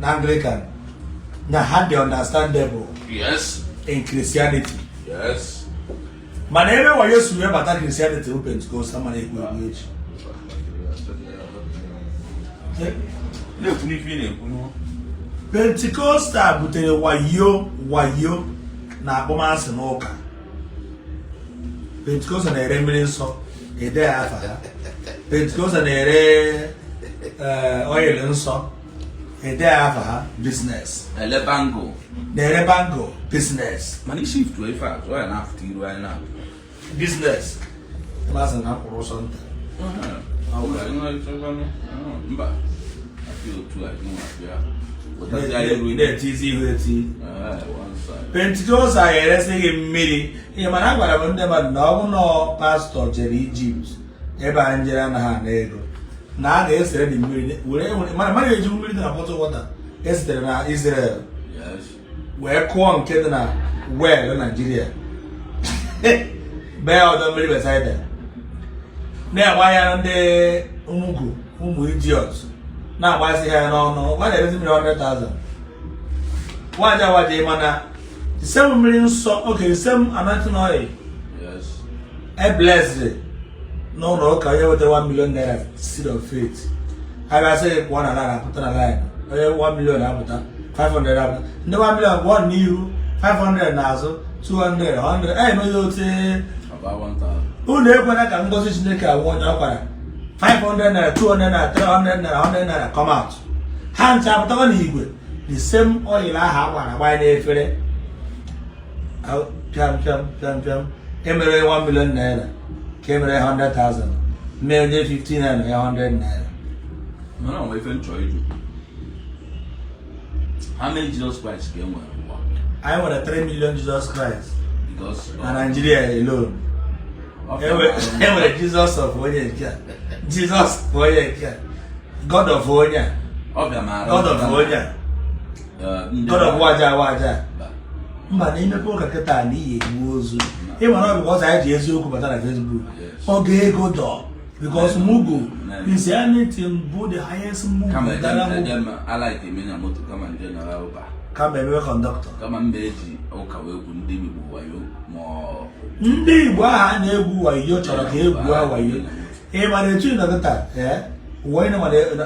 Na Anglican na ha dị understandable in Christianity. Mana ebe wayo si wee bata Christianity bụ Pentecostal, mana ekwu ekwu echi. Na-ekwu n'ife ị na-ekwu. Pentecostal butere wayo, wayo na akpọmasị n'ụka. Pentecostal na-ere mmiri nsọ, ede ya afa ha. Pentecostal na-ere oil nsọ, ede ya afa ha, business. Ele bangle. Na-ere bangle, business. Mana isi iftu ife a zụọ ya na-afụta iru anyị na Business masị na mkpụrụ ụsọ nta. Mba, afịa otu a gị nwa bịa wetazi anyị iru. Na-etizi ihu eti. One side. Pentecostal eresighị mmiri ihe, mana agwara m ndị mmadụ na ọ bụ na pastọ jere Ijipt ebe a njere anaghị ana ego na a ga-esere dị mmiri were mana mmadụ eji mmiri dị na bottle water esitere na Israel wee kụọ nke dị na well Nigeria bee ọdọ mmiri Bethsaida na-agba ya ndị ụmụgwu ụmụ idiot na-agbasi ha n'ọnụ gwa na-erezi mmiri 100,000 waja waja, mana the same mmiri nsọ, okay, the same anointing oil e blessed n'ụlọ ụka onye wetara 1 million naira seed of faith, abịa sị gị pụọ na line, apụta na line, onye 1 million apụta, 500 apụta, ndị 1 million pụọ n'ihu, 500 n'azụ, 200, 100 e emeghị otu. About 1000. Unu ekwena ka ngozi Chineke awụ onye ọkwara 500 naira, 200 naira, 300 naira, 100 naira come out, ha ncha apụtakwa n'igwe, the same oil ahụ agbara agbanye n'efere. Pịam pịam pịam pịam, emere 1 million naira ka emere 100,000, mee onye 15 naira ya 100 naira. Mana ọ nwere ife m chọrọ ịjụ. How many Jesus Christ ka e nwere ugbu a? Anyị nwere 3 million Jesus Christ Because na Nigeria alone. Enwere Jesus of onye nke a, Jesus of onye nke a, God of onye a, Ọ bịa mara. God of onye a, God of waja waja. Mba, na imepe ụka kịta na iyi egbu ozu ịma na ọ bụ anyị ji eziokwu bata na Facebook. Oge ego dọ because mugu Christianity bụ the highest mugu. Kama eje dara eje mugu. m alaike eme na moto kama nje nara ụba. Kama emewe conductor. Kama mba eji ụka wee gwu ndị Igbo wayo ma ọ Ndị Igbo ahụ a na-egwu wayo chọrọ ka egwu ha wayo. Ị mara etu ị nọ kịta, ee, ụwa ị nọ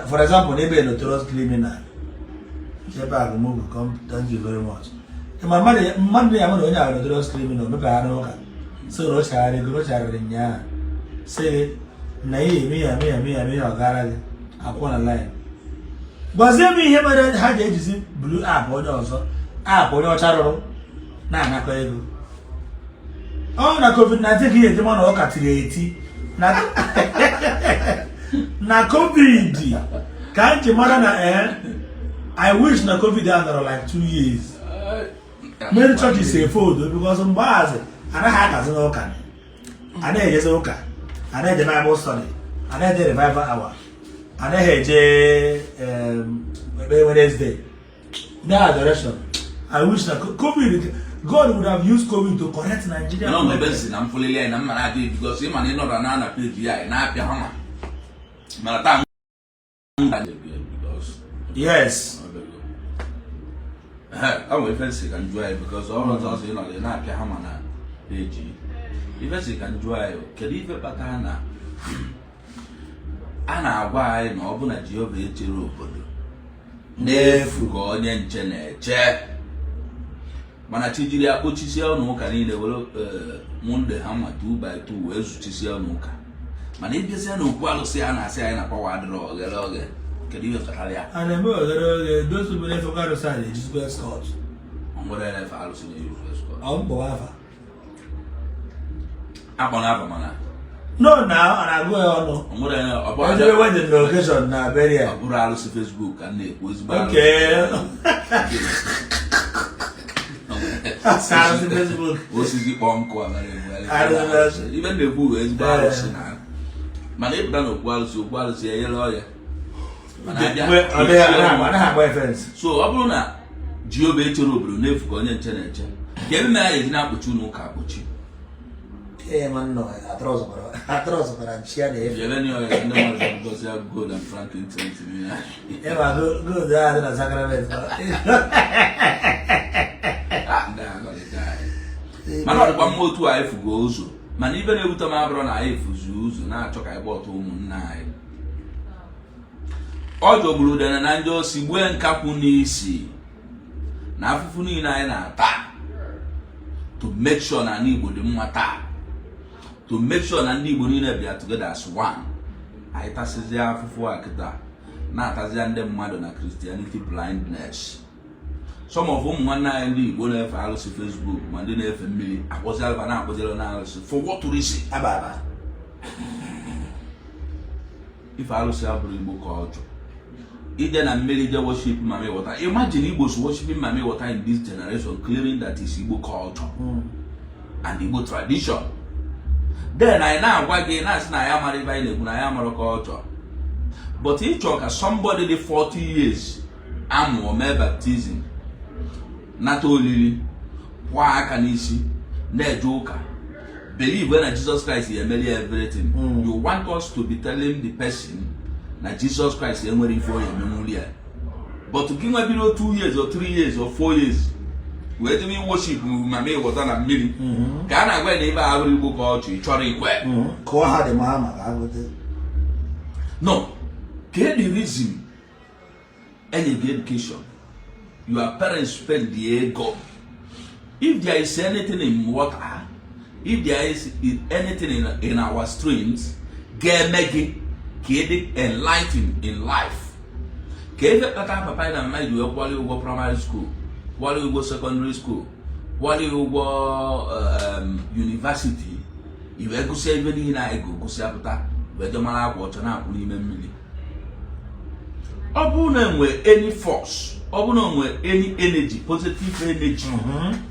for example n'ebe notorious criminal ebe a bụ mugu come, thank you very much. Ị ma mmadụ ya nwere onye ahụ notorious criminal mepegharị ụka so na o chegharị ego o chegharịrị nyaa sị na ihe eme ya eme ya eme ya eme ya ọ gara gị akwụ na line. Gwazie m ihe mere ha ji ejizi blue app onye ọzọ, app onye ọcha rụrụ, na-anakọ ego. Ọ na COVID-19 ka ihe eji ma na ụka tiri eti na COVID ka m ji mara na I wish na COVID a nọrọ like 2 years. Many churches efodo because mgbe ahazi anaghị akazi n'ụka, anaghị ejezi ụka, anaghị eje Bible study, anaghị eje revival hour, anaghị eje ekpere Wednesday no adoration. I wish na COVID, God would have used COVID to correct Nigeria. Mana ọ nwebe si na mfụlili anyị na mma na-adị because ịma na ịnọrọ na peji ya anyị na-apịa hama mana taa m because ọ nwere ife nsị ka njụ anyị because ọ bụrụ ọzọ ịnọrọ ị na-apịa hama na peji. Ife nsị ka njụ anyị, kedu ife kpatara na a na-agwa anyị na ọ bụ na Jehova echere obodo n'efu ka onye nche na-eche, mana chi jiri ya kpochisie ụlọ ụka niile were Monday ha ma 2 by 2 wee zụchisie ụlọ ụka, mana ịbịazie na okwu alụsị a na-asị anyị na power adịrọ oghere oghe? Kedu ihe kpatara ya? A na-eme oghere oghe, those people na-efe arụsị a na-ejizikwa escort. Ọ nwere na-efe alụsị na-eyi escort? Ọ mkpọwa afa. Akpọ n'afa mana No, na a na-agụ ya ọnụ. Ọ nwere ọ bụ Ejebe wedding na occasion na burial. Ọ bụrụ alụsị Facebook ka m na-ekwu, ezigbo Arụsị Facebook. Osisi kpọọ nkụ amara egbu. Arụsị. Ibe m na-ekwu bụ ezigbo arụsị na mana ịpụta na okwu alụsị, okwu alụsị enyere ọya mana abịa Ọ dịghị anaghị agba fence. So ọ bụrụ na Jehova echere obodo n'efu ka onye nche na-eche, ka ebe mere anyị eji na-akpọchi ụlọ ụka akpọchi? Ee, ma nnọọ atọrọzụkwara nchi a na-efe. Jebe ni ọya ndị mmadụ gosi ya gold and frankincense ya. Ebe a gold ahụ dị na sacrament. Ah, ndị agọlịta anyị. Mana ọ dịkwa mma otu anyị fugo ụzọ, mana ibe na-ewute m abụrụ na anyị fuzi ụzọ na-achọ ka anyị gbọta ụmụnna anyị. Ọ jọgburu udene na ndị osi gbue nkakwụ n'isi na afụfụ niile anyị na-ata to make sure na ndị Igbo dị mma taa, to make sure na ndị Igbo niile bịa together as one. Anyị tasịzie afụfụ a kịta, na-atazia ndị mmadụ na Christianity blindness. Some of ụmụ nwanne anyị ndị Igbo na-efe arụsị Facebook, ma ndị na-efe mmiri, akpọzi alba na-akpọziri na arụsị, for what reason? Aba aba. Ife arụsị abụrụ Igbo ka ọ jụ ije na mmiri je worship mami water. Imagine Igbos worshiping mami water in this generation, claiming that is Igbo culture and Igbo tradition. Then anyị na-agwa gị, na-asị na ya mara ibe anyị na-ekwu na ya mara culture, but ịchọ ka somebody dị 40 years amụọ, mee baptism, nata olili, kwụọ aka n'isi, na-eje ụka, believe na Jesus Christ emeli everything. You want us to be telling the person na Jesus Christ enwere ife ọ ya emenwuli ya, but gị nwa bido 2 years or 3 years or 4 years wee jebe worship mami water na mmiri, ka a na-agwa ya na ibe ahụrụ Igbo ka ọ chọ, ị chọrọ ikwe. Kụọ ha dị ma maka agụte. No, ke the reason enye gị education, your parents spend the ego? If there is anything in water, if there is anything in our streams ga-eme gị ka ị dị enlightened in life, ka efe kpata papa na mama ji wee kwụọrọ ụgwọ primary school, kwụọrọ ụgwọ secondary school, kwụọrọ ụgwọ university, i wee gụsịa ebe niile anyị ga-egụsịa pụta, wee jee mara akwa ọcha na-akwụ n'ime mmiri. Ọ bụrụ na enwe any force, ọ bụrụ na enwe any energy, positive energy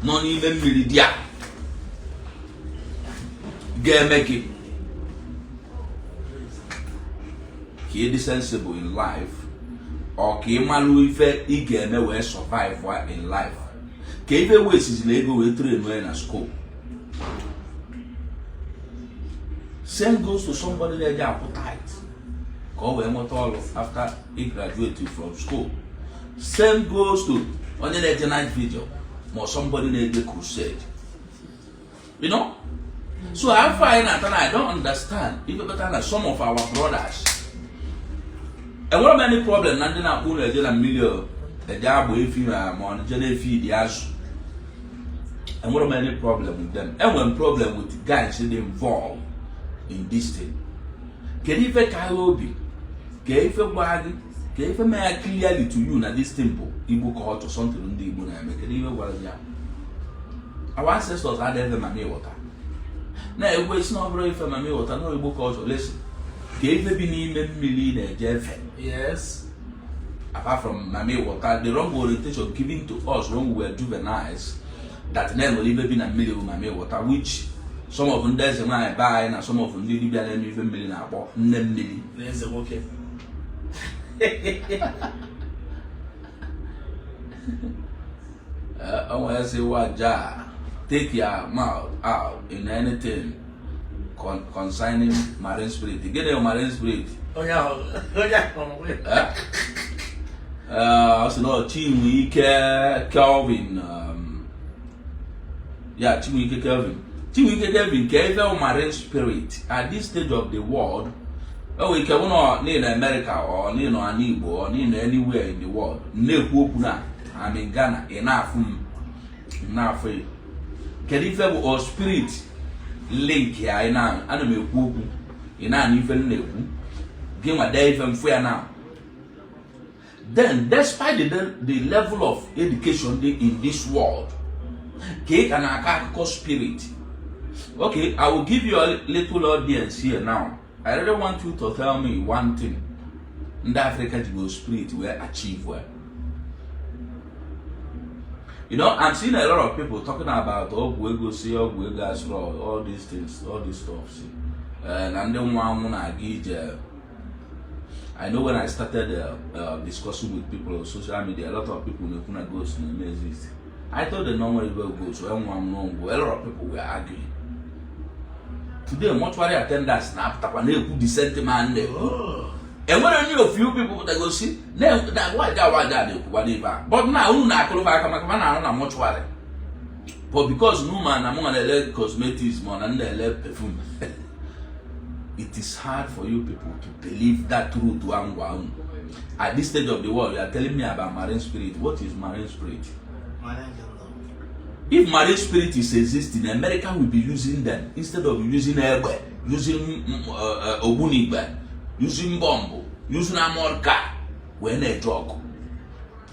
nọ n'ime mmiri dị a ga-eme gị ka ị dị sensible in life, ọ ka ị malụ ife ị ga-eme wee survive in life, ka ife wee sizila ego wee train onye na school. Same goes to somebody na-eje akwụ tithe ka ọ wee nweta ọrụ after he graduate from school. Same goes to onye na-eje night vigil, ma somebody na-eje crusade. So afọ anyị na-ata na I don't understand ife kpata na some of our brothers. Enwere m any problem na ndị na-akpụ ụlọ eje na mmiri o, eje agba efi, ma ọ je na-efi dị azụ. Enwere m any problem with them. Enwere m problem with guys dị involved in this thing. Kedu ife ka agha obi ka ife gwa gị, ka ife mee ya clearly to you na this thing bụ Igbo culture, something ndị Igbo na-eme? Kedu ife gwara gị ya? Our ancestors adịghị efe mami water na-egwu esi na ọ bụrụ ife mami water na Igbo culture. Listen, ka ife bi n'ime mmiri na-eje efe. Apart from mami water, the wrong orientation given to us when we were juveniles that na-enwere ife bi na mmiri bụ mami water, which some of ndị eze nwaanyị be anyị na some of ndị dibịa na-eme ife mmiri na-akpọ nne mmiri. Na eze nwoke. O nwere sị waja, take your mouth out in anything concerning marine spirit. Gịnị bụ marine spirit? Onye ahụ, onye ahụ. Eh? Ọ sị na ọ Chinwike Kelvin, ya Chinwike Kelvin, Chinwike Kelvin, ka ife bụ marine spirit at this stage of the world? O nwere ike bụ na nị na America, ọ nị nọ ala Igbo, ọ nị nọ anywhere in the world na-ekwu okwu na I'm in Ghana, ị na-afụ m, m na-afụ ya. Kedu ife bụ ọ spirit link ya? Anyị na ana m ekwu okwu, ị na-anụ ife m na-ekwu, gị nwa dee ife m fụ ya na. Then despite the level of education dị in this world, ka ị ka na-akọ akụkọ spirit. Okay, I will give you a little audience here now. I really want you to tell me one thing ndị Africa ji go spirit wee achieve well. I'm seeing a lot of people talking about ọgwụ ego, si ọgwụ ego asịrị, all these things, all these stuff, si na ndị nwa anwụ na-aga ije. I know when I started discussing with people on social media, a lot of people na-ekwu na ghost na-eme exist. I told them no nwere ebe ghost wee nwa anwụ n'ọgwụ. A lot of people were arguing. Today mortuary attendants na-apụtakwa na-ekwu the sentiment na-ekwu. Oh. Enwere onye of you people pụtagosi na waja waja na-ekwukwa n'ibe a, but na unu na-akụrụba aka maka ma na-arụ na mortuary, but because na ụmụ na mụ na-ele cosmetics ma ọ na m na-ele perfume, it is hard for you people to believe that truth. Ngwa unu, at this stage of the world, you are telling me about marine spirit. What is marine spirit? Marine kingdom. If marine spirit is existing, America will be using them instead of using egbe, using ogbunigwe, using bomb, using armored car wee na-eje ọgụ.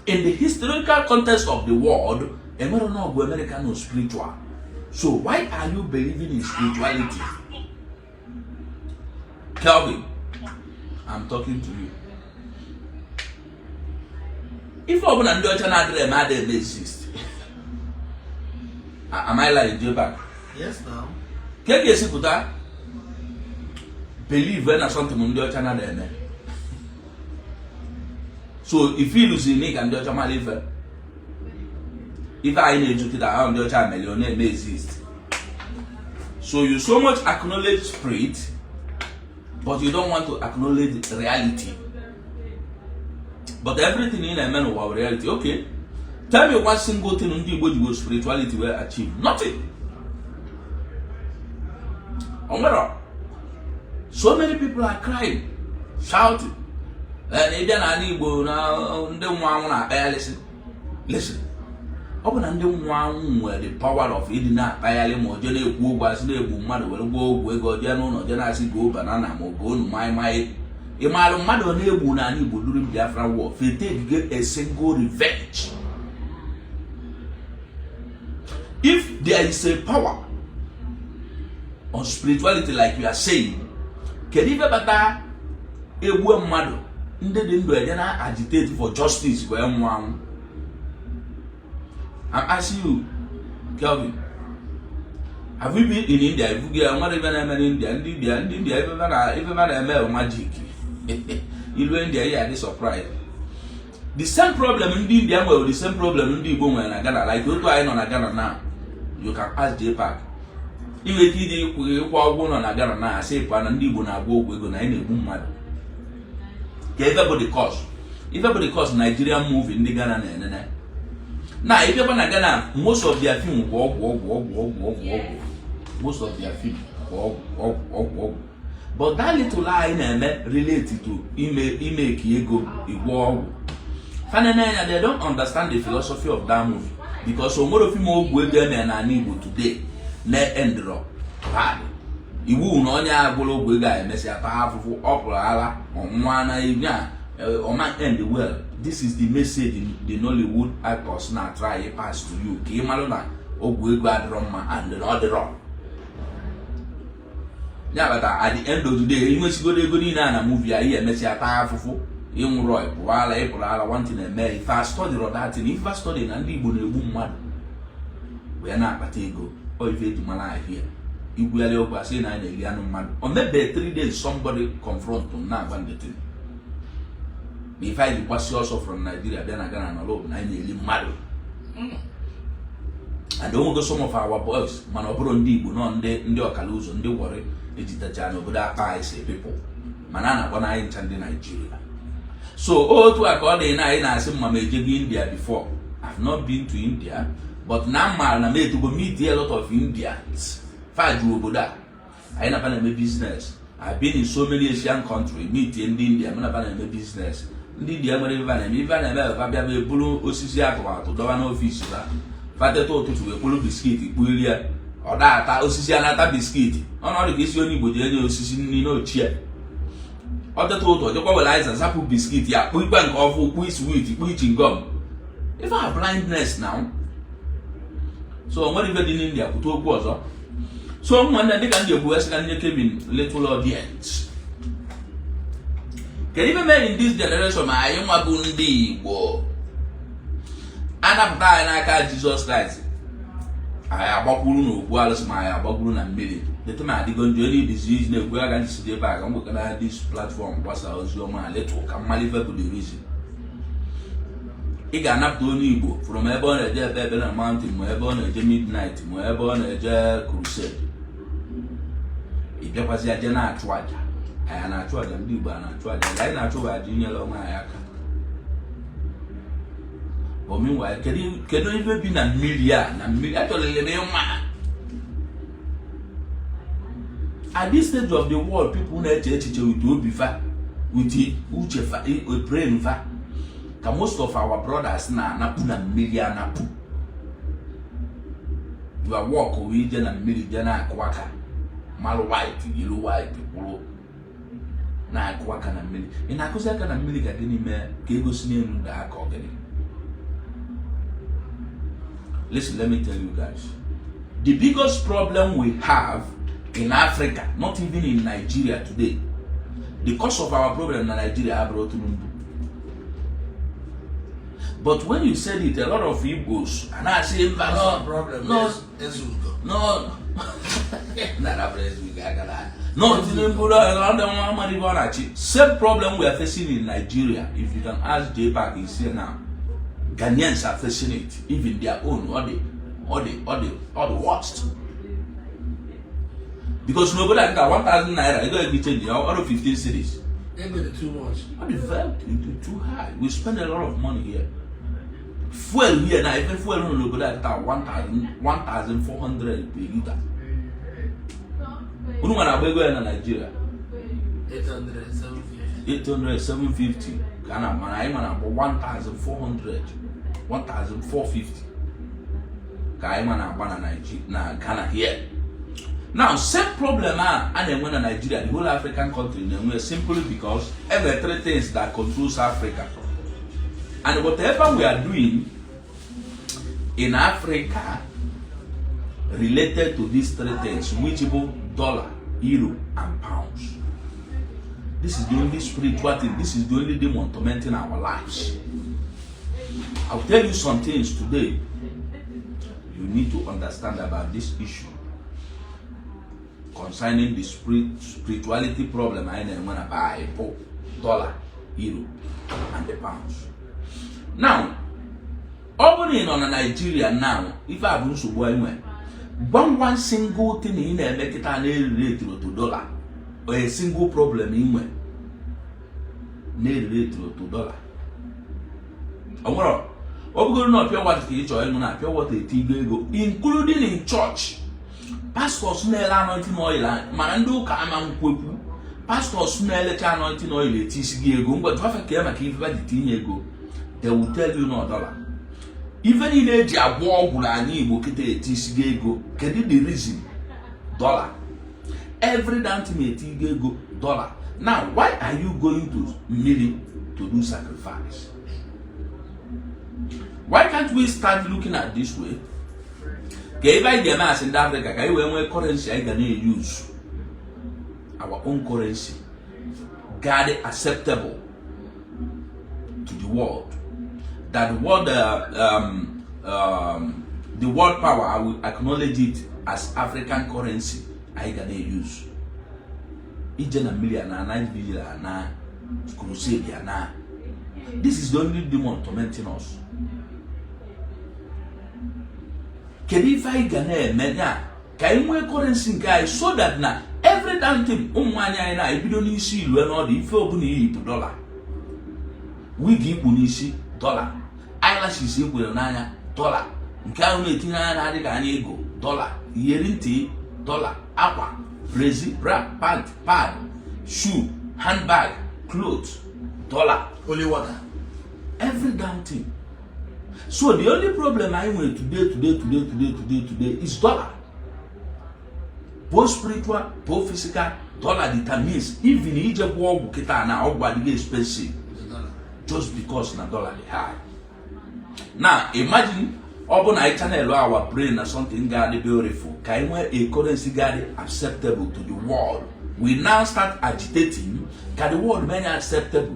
In the historical context of the world, enwere na ọgụ America no spiritual. So why are you believing in spirituality? Kelvin, I'm talking to you. Ife ọbụla ndị ọcha na-adịrị eme adịghị eme exist. Am I lying, J-Back? Yes, now. Ka e ga-esi pụta believe na something ndị ọcha na eme? So if ịlụziri na ka ndị ọcha mara ife, ife anyị na-eju kịta ahụ ndị ọcha mere ọ na-eme exist. So you so much acknowledge spirit, but you don't want to acknowledge reality. But everything ị na-eme n'ụwa bụ reality. Okay, tell me one single thing ndị Igbo ji go spirituality wee achieve. Nothing. O nwere so many people are crying, shouting. Na ịbịa n'ala Igbo na ndị nwa anwụ na-akpagharịsị. Listen, ọ bụ na ndị nwa anwụ nwere the power of ịdị na-akpagharị, ma o jee na-ekwu okwu, asị na-egbu mmadụ were gwọọ ọgwụ ego, jee n'ụlọ jee na-asị goo banana ma ọ goo nu maị maị. Ị maara mmadụ ọ na-egbu n'ala Igbo during Biafra war fete get a single revenge? If there is a power on spirituality like you are saying, kedu ife kpata egbue mmadụ, ndị dị ndụ eje na agitate for justice wee nwụọ anwụ? I'm asking you, Kelvin, have you been in India? Ifugi ya nwere ife na-eme n'India. Ndị India, ndị India, ife ba na-eme bụ magic. Ilu India, ihe adị surprise. The same problem ndị India nwere, the same problem ndị Igbo nwere na Ghana. Like otu anyị nọ na Ghana now, you can ask JPAC. Ị nwere ike iji ịkwụ ụgwọ ụlọ na Ghana na asị pụọ na ndị Igbo na-agwọ ọgwụ ego, na anyị na-egbu mmadụ. Ka ife bụ the cause? Ife bụ the cause, Nigerian movie ndị Ghana na-enene na ịbịakwa na Ghana, most of their film bụ ọgwụ, ọgwụ, ọgwụ, ọgwụ, ọgwụ, ọgwụ. Most of their film bụ ọgwụ, ọgwụ, ọgwụ, ọgwụ. But that little anyị na-eme relate to ime ime ka ego igwọ ọgwụ fanene anya, they don't understand the philosophy of that movie, because o nwere film ọgwụ ego eme n'ala Igbo today na-endrọ bad. Iwu na onye agwụrụ ọgwụ ego a emesịa taa afụfụ, ọ pụrụ ala ọnwụnwa na ya ọma end well. This is the message the Nollywood actors na try pass to you, ka ị marụ na ọgwụ ego adịrọ mma and na ọ dịrọ ya bata. At the end of the day, inwesigodo ego niile a na movie a, ihe emesịa taa afụfụ, ịnwụrọ, ịpụrụ ala, ịpụrụ ala. One thing eme ife a study that thing, ife a study na ndị Igbo na-egbu mmadụ wee na-akpata ego. Ọ ife eji mara ahịa igwugharị ọgwụ, asị na anyị na-eri anụ mmadụ. O mebe 3 days, somebody confront m na-agwa ndị thing na ife anyị ji gbasi ọsọ from Nigeria bịa na Ghana nọrọ bụ na anyị na-eri mmadụ. And onwego some of our boys, mana ọ bụrụ ndị Igbo nọ, ndị ọkala ụzọ, ndị Warri ejitecha n'obodo akpa anyị si people, mana a na-akpọ na anyị ncha ndị Nigeria. So otu a ka ọ dị na anyị na-asị mma ma ejego India before. I've not been to India, but na m maara na m etogo meet a lot of Indians fa juru obodo a, anyị na-aba na-eme business. I've been in so many Asian country, meet ndị India, mụ na ba na-eme business. Ndị India nwere ife a na-eme, ife a na-eme ebe bịa bụ eburu osisi atụmatụ dọba n'office ha. Fateta ụtụtụ wee kpụrụ biscuit kpuiri ya, ọ na-ata osisi a, na-ata biscuit. Ọnọdụ ka isi onye Igbo ji enye osisi nri n'ochie. Ọ teta ụtọ, jekwa were aịza zapụ biscuit ya, kpụ ikpe nke ọfụ, kpụ sweet, kpụ chewing gum. Ife a blindness now. So o nwere ife dị n'India kwute okwu ọzọ. So nwanne, dịka ndị ekwu esi ka ndị Kevin, little audience, kedu ife mere in this generation ma anyị nwa bụ ndị Igbo anapụta anyị n'aka Jizọs Kraịst, anyị agbakwuru n'okwu alụsị, ma anyị agbakwuru na mmiri dete ma adịgo njọ? Onye disease na-ekwu aga njisi ebe a ka m gwekọta this platform gbasa ozi ọma little ka mmalife bụ the reason ị ga-anapụta onye Igbo from ebe ọ na-eje ebe ebe na mountain, ma ebe ọ na-eje midnight, ma ebe ọ na-eje crusade. Ị bịakwazịa je na-achụ aja. Anyị na-achụ aja, ndị Igbo a na-achụ aja. Anyị na-achụ bụ aja inyere onwe anyị aka. But meanwhile, kedu ife bi na mmiri a? Na mmiri achọrọ m ịma. At this stage of the world, people na-eche echiche with obi fa, with uche fa, brain fa, ka most of our brothers na-anakpu na mmiri anakpu. Your work wee ije na mmiri je na-akụ aka, malụ white, yellow, white, kwụrụ na-akụ aka na mmiri. Ị na-akụzi aka na mmiri ka gịnị mee? Ka ego si n'elu daa ka ọ gịnị? Listen, let me tell you guys, the biggest problem we have in Africa, not even in Nigeria today, the cause of our problem na Nigeria abụrụ Tinubu. But when you said it, a lot of Igbos a na-asị mba, no problem. No. Ezeugo. No, na President aka na no Tinubu, no, ndị nwa amara ibe ọ na-achị. Same problem we are facing in Nigeria. If you can ask J-Park, is here now. Ghanaians are facing it, even their own ọ dị worst, because n'obodo a nkịta, 1000 naira ego ego change ya ọrụ 15 cedis. Ego dị too much. Ọ dị very too high. We spend a lot of money here. Fuel here na ife fuel nọ n'obodo a kịta 1000 1400 per liter. Unu nwere agba ego ya na Nigeria? 800, 750. 800, 750 ka a na, mana anyị nwere agba 1400, 1450 ka anyị ma na-agba na Nigeria, na Ghana here. Now, same problem a na-enwe na Nigeria, the whole African country na-enwe, simply because enwere three things that controls Africa, and whatever we are doing in Africa related to these three things, which bụ dollar, euro and pounds. This is the only spiritual thing. This is the only demon tormenting our lives. I'll tell you some things today you need to understand about this issue concerning the spirituality problem anyị na-enwe na Bible, dollar, euro and the pounds. Now, ọ bụrụ na ị nọ na Nigeria now, ife a bụ nsogbu anyị nwere. Gwa m one single thing ị na-eme kịta na-eriri to dollar, or a single problem ị nwe na-eriri to dollar. Ọ nwere, ọ bụgoro na pure water ka ị chọrọ ịṅụ, na pure water etigo ego, including in church. Pastors na-ele anointing oil, mana ndị ụka ama nkwekwu. Pastors na-elecha anointing oil etisi gị ego. Ngwa, jụọ ka ya maka ife ji tinye ego. They will tell you na dollar. Ife niile eji agwọ ọgwụ n'ala Igbo kịta etisi gị ego. Kedu the reason? Dollar. Every damn thing etigo ego, dollar. Now, why are you going to mmiri to do sacrifice? Why can't we start looking at this way? Ka ebe anyị ga-eme asị ndị Afrịka ka anyị wee nwee currency anyị ga na-use, our own currency ga acceptable to the world, that the world power will acknowledge it as African currency anyị ga na-use. Ije na mmiri a na night vigil a na crusade a na, this is the only demon tormenting us. Kedu ife anyị ga na-eme ya ka anyị nwee currency nke anyị, so that na every damn thing ụmụ nwaanyị anyị na-ebido n'isi ilue n'ọdụ, ife ọbụla iyipụ dollar, wig ikpu n'isi dollar, eyelashes ekwere n'anya dollar, nke ahụ na-etinye anya na-adị ka anya ego dollar, iyeri ntị dollar, akwa, brassiere, bra, pant, pad, shoe, handbag, clothes, dollar. Holy water. Every damn thing. So the only problem anyị nwere today, today, today, today, today, today is dollar. Both spiritual, both physical, dollar determines. Even ije gwọ ọgwụ kịta na ọgwụ adịghị expensive The dollar. just because na dollar dị high. Now imagine, ọ bụ na anyị channel our brain na something ga-adị beautiful, ka anyị nwee a currency ga-adị acceptable to the world. We now start agitating ka the world mee ya acceptable,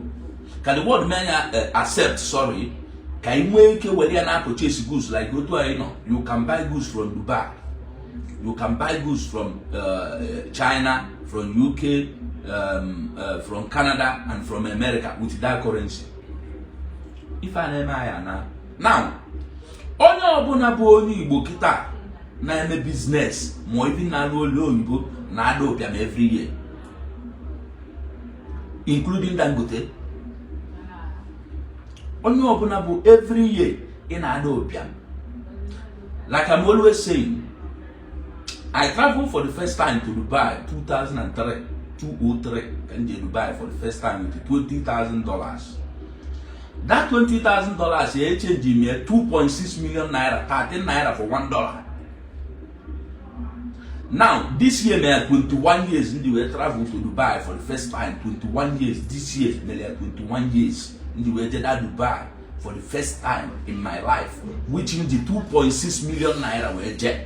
ka the world mee ya accept, sorry, ka anyị nwee ike were ya na purchase goods like otu anyị nọ. You can buy goods from Dubai, you can buy goods from China, from UK, from Canada and from America with that currency. Ife a na-eme anyị na now, onye ọbụla bụ onye Igbo kịta Na-eme business ma even na-alụ olu oyibo na-ada ụbịam every year, including Dangote. Onye ọbụla bụ every year ị na-ada ụbịam. Like I'm always saying, I traveled for the first time to Dubai 2003, 203 ka m jee Dubai for the first time with $20,000. That $20,000 ya echange m ya 2.6 million naira, 13 naira for $1. Now this year mere 21 years ndị wee travel to Dubai for the first time. 21 years. This year mere 21 years ndị wee jeda Dubai for the first time in my life, which m ji 2.6 million naira wee jee.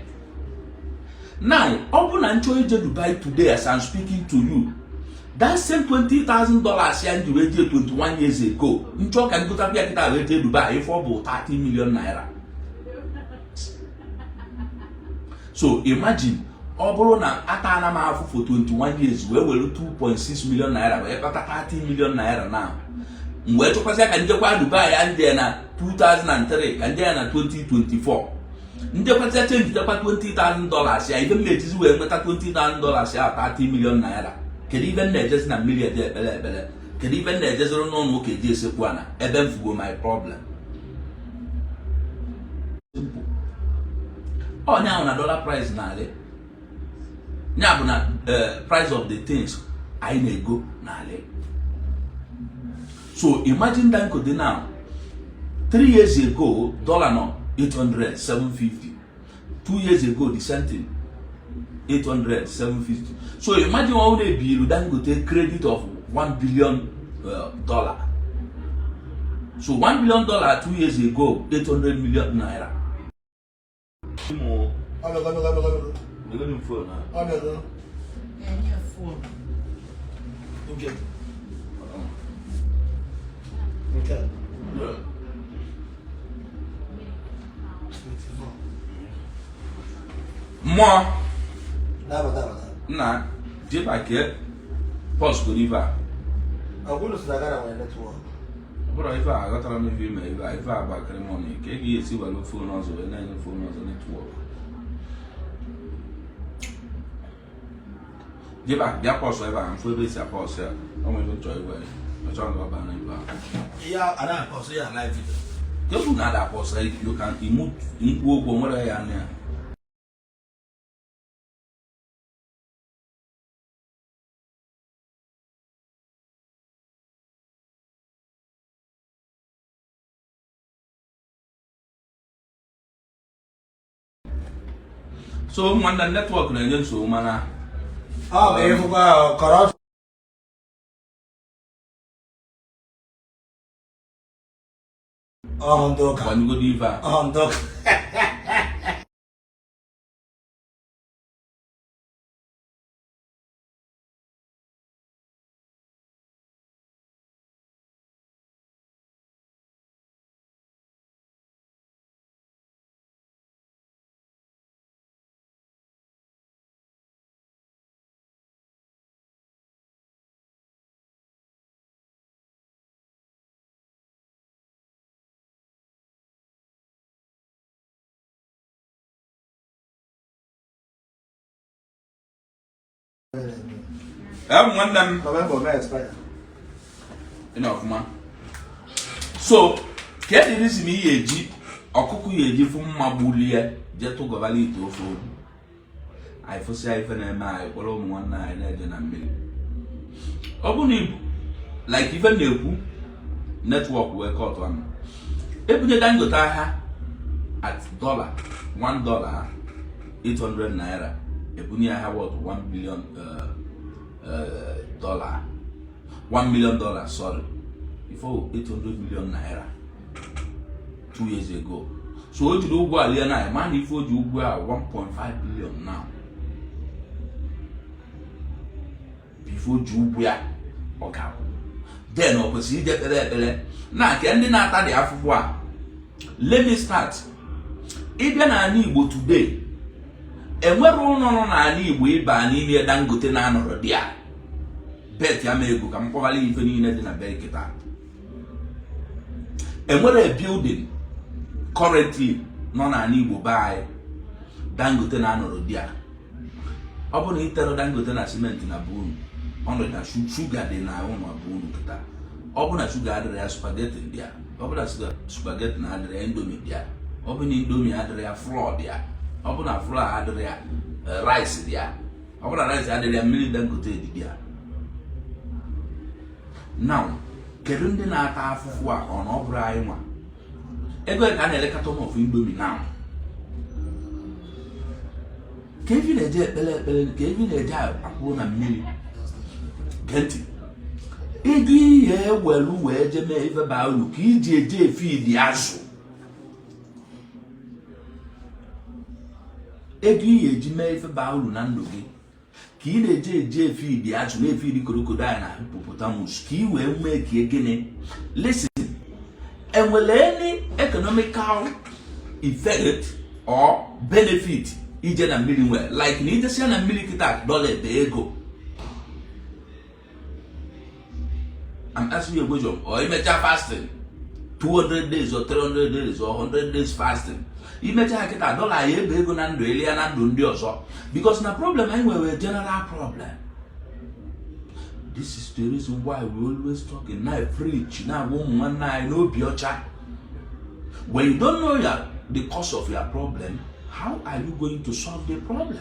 Now ọ bụ na nchọ ije Dubai today as I'm speaking to you, that same $20,000 ya nji wee jee 21 years ago, nchọ ka ngotakwa ya kịta wee jee Dubai, ife ọ bụ 30 million naira. So imagine, ọ bụrụ na atana m afụ for 21 years wee were 2.6 million naira wee kpata 30 million naira now, m wee chọkwasịa ka njekwa Dubai ya nje na 2003 ka nje ya na 2024, njekwasịa change tekwa $20,000 ya, ife m na-ejizi wee nweta $20,000 ya 30 million naira. Kedu ife m na-ejezi na mmiri eje ekpere ekpere? Kedu ife m na-ejeziri n'ụlọ ụka eji esekwu ana ebe m fugo my problem? Simple. Onye ahụ na dollar price na-alị ya bụ na price of the things anyị na-ego n'alị. So imagine Dangote now, 3 years ago dollar nọ 800, 750. 2 years ago, the same thing, 800, 750. So imagine ọ na-ebiru Dangote credit of 1 billion dollar. So $1 billion 2 years ago, 800 million naira. Ọbịago, ọbịago, ọbịago, ọbịago. Ọbịago. Enye phone. Nke. Nke. 24. Mmụọ. Daba, daba, daba. Nna jebake pọs goro ife a. Ọ bụrụ sị na Ghana nwere network. Ọ bụrụ ife a, aghọtara m ife ime ife a. Ife a gbakịrị m ọnụ ka ị ga-esi were phone ọzọ wee na-enye phone ọzọ network. Jeba bịa pọs ebe a, mfụ ebe esi apọs ya. Ọ nwere ebe m chọrọ igwe ya, ọ chọrọ ka ọ baa n'ife a. Ihe a na-akpọsị ya live video. Kedu na ada pọs ya? You can imu nkwu okwu nwere ya anya ya. So nwanne, network na-enye nsogbu mana Ọ bụ ịfụkwa corruption. Ọhụ ndị ụka. Gbanyụgodo ife a. Ọhụ ndị ụka. Ee, nwanne m. November mee expire. Ị na ọfụma. So ka the reason ihe eji ọkụkọ ya eji fụ mma gbulie jee tụgọbala ite ofe obi anyị, fụsịa ife na-eme anyị, kpọrọ ụmụ nwanne anyị na-eje na mmiri. Ọ bụ na ibu like ife m na-ekwu, network wee cut anụ ebunye Dangote ahịa at dollar, $1 800 naira, ebunye ahịa worth 1 billion dollar, $1 million, sorry, before 800 million naira 2 years ago. So o jiri ụgwọ alie na ma na ife o ji ụgwọ a 1.5 billion now before o ji ụgwọ ya ọ ga-akwụ. Then ọ kwesịrị ije kpere ekpere na nke ndị na-ata dị afụfụ a. Let me start. Ịbịa n'ala Igbo today, enwere ụlọ nọ n'ala Igbo ịba n'ime Dangote na-anọrọ di ya bet ya ma ego ka m kpọgara ife niile dị na be kịta. Enwere building currently nọ n'ala Igbo be anyị Dangote na-anọrọ di a. Ọ bụ na itere Dangote na simenti na bụ unu, ọ nọ na shuga dị na ụlọ bụ unu kịta. Ọ bụ na shuga adịrị ya, spaghetti dị ya. Ọ bụ na spaghetti na adịrị ya, Indomie dị ya. Ọ bụ na Indomie adịrị ya, flour dị ya. Ọ bụ na flour adịrị ya, rice dị ya. Ọ bụ na rice adịrị ya, mmiri Dangote dị ya. Now, kedu ndị na-ata afụfụ a? Ọ na ọ bụrụ anyị nwa? Ego ka a na-ere carton of Indomie now. Ka evi na-eje ekpere ekpere, ka evi na-eje akwụrụ na mmiri. Gee ntị, ego ihe ewelu wee jee mee ife baa uru ka iji eje efidi azụ. Ego ihe eji mee ife baa uru na ndụ gị ka ị na-eje eje efidi azụ, na-efidi crocodile na hippopotamus, ka ị wee nwee ka gịnị? Listen, enwere any economical effect or benefit ije na mmiri nwere? Like na ijesia na mmiri kịta, dọla ebe ego. I'm asking you a question. Or imecha fasting 200 days or 300 days or 100 days fasting, imecha kịta, dọla ya ebe ego na ndụ elia na ndụ ndị ọzọ, because na problem anyị nwere, general problem. This is the reason why we always talking, na preach, na-agwa ụmụ nwanne anyị n'obi ọcha. When you don't know the cause of your problem, how are you going to solve the problem?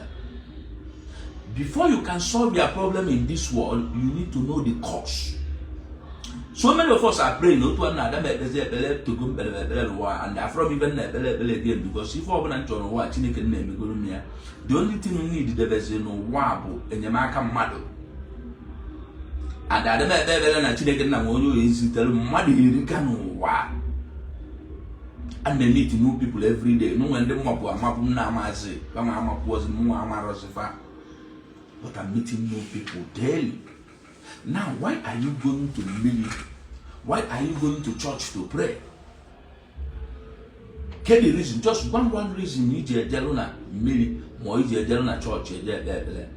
Before you can solve your problem in this world, you need to know the cause. So many of us are praying. Otu a na-ada m ekpezi ekpere togo mkpere ekpere n'ụwa, and afro m even na ekpere ekpere again, because ife ọbụla m chọrọ n'ụwa, Chineke na-emegoro m ya. The only thing m need debezi n'ụwa bụ enyemaka mmadụ. And ada m ekpe ekpere na Chineke nna m onye oyi zitere mmadụ erika n'ụwa. A na-meet new people every day. N'onwe ndị mmapụ amapụ m na-amazi kama amapụ ozi m nwa amarọzi fa, but I'm meeting new people daily. Now, why are you going to mmiri? Why are you going to church to pray? Ke the reason? Just one reason iji ejelu na mmiri ma iji ejelu na chọọchị eje ekpe ekpere.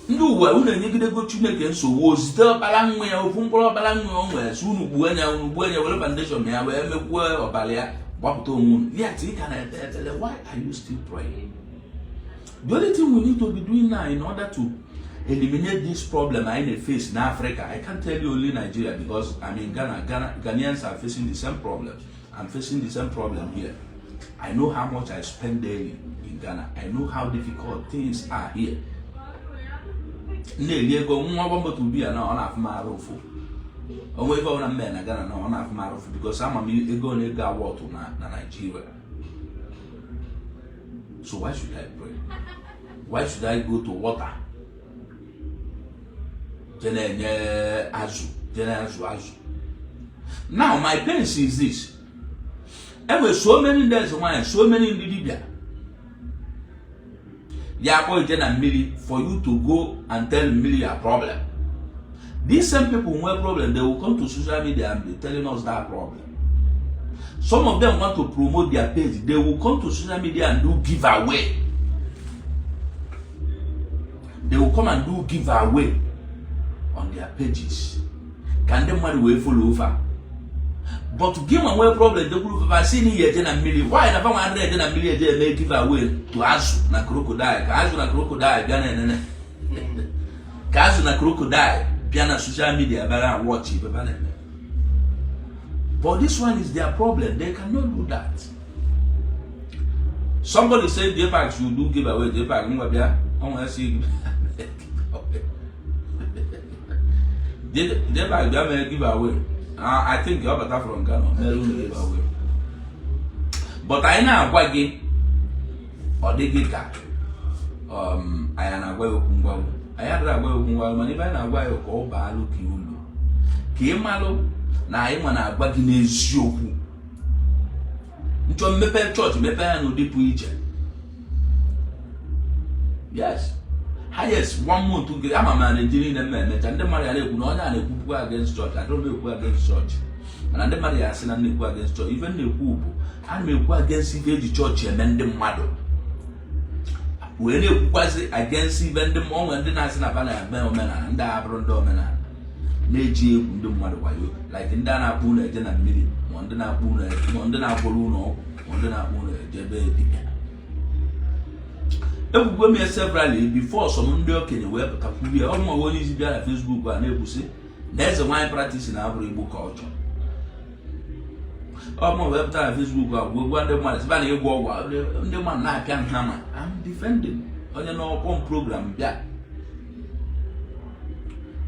Ndị ụwa unu enyegidego Chineke nsogbu, o zite ọkpara nwa ya, ofu mkpụrụ ọkpara nwa o nwere, si unu gbuo anya, unu gbuo anya, were foundation ya wee mekwuo ọbara ya gbapụta onwe unu. Yet ị ka na-ekpe ekpere. Why are you still praying? The only thing we need to be doing now in order to eliminate this problem anyị na-face in Africa, I can't tell you only Nigeria, because I mean Ghana, Ghanaians are facing the same problem. I'm facing the same problem here. I know how much I spend daily in Ghana. I know how difficult things are here. Na-eri ego nwa moto biya na ọ na-afụ m arụ ụfụ. Onwe ebe ọbụla m mere na Ghana na ọ na-afụ m arụ ụfụ, because ama m ego na ego awọtụ na Nigeria. So why should I pray? Why should I go to water? Je na-enye azụ, je na-azụ azụ. Now my pains is this: enwere so many ndị eze nwaanyị, so many ndị dibịa ya akpọ ije na mmiri for you to go and tell mmiri your problem. These same people nwee problem, they will come to social media and be telling us that problem. Some of them want to promote their page, they will come to social media and do giveaway. They will come and do giveaway on their pages ka ndị mmadụ wee follow over. But gị nwa nwee problem, jekwuru fa si na ihe eje na mmiri. Why na fanwa adịrị eje na mmiri eje eme giveaway to azụ na crocodile, ka azụ na crocodile bịa na enene, ka azụ na crocodile bịa na social media bịa watch ife ba na-eme? But this one is their problem, they cannot do that. Somebody said JPAC should do giveaway. JPAC ngwa bịa, ọ nwere si JPAC bịa mee giveaway. I think ọ bata from Ghana mere unu giveaway. But anyị na-agwa gị, ọ dị gị ka anyị na-agwa ya okwu ngwagwu. Anyị adịrị agwa ya okwu ngwagwu, mana ife anyị na-agwa ya ka ọ baalụ ka ulu, ka ị malụ na anyị nwa na-agwa gị n'eziokwu. Nchọ mmepe chọọchị, mepee ya n'ụdị pụ iche. Yes, highest one month gị ama m na Naịjirịa niile m emecha, ndị mmadụ ya na-ekwu na onye a na-ekwupụ against church. Adịrọ m ekwu against church, mana ndị mmadụ ya asị na m na-ekwu against church. Ife m na-ekwu bụ ana m ekwu against ife eji chọọchị eme ndị mmadụ, wee na-ekwukwazi against ife ndị mmụọ nwere, ndị na-asị na ba na-eme omenala, ndị a bụrụ ndị omenala na-eji egwu ndị mmadụ wayo, like ndị a na-akpọ unu eje na mmiri, ma ndị na-akpọ unu, ma ndị na-akwụrụ unu ọgwụ. Ma ndị na-akpọ unu eje be dibịa. Ekwukwe m ya severally before some ndị okenye wee pụta kwuru ya. Ọ ma onye isi bịa na Facebook a na-ekwusị na eze nwaanyị practice na abụrụ Igbo culture. Ọ ma wee pụta na Facebook a gwa gwa ndị mmadụ sịba na ịgwọ ọgwụ, ndị mmadụ na-apịa nha, ma I'm defending onye n'ọkpọ program bịa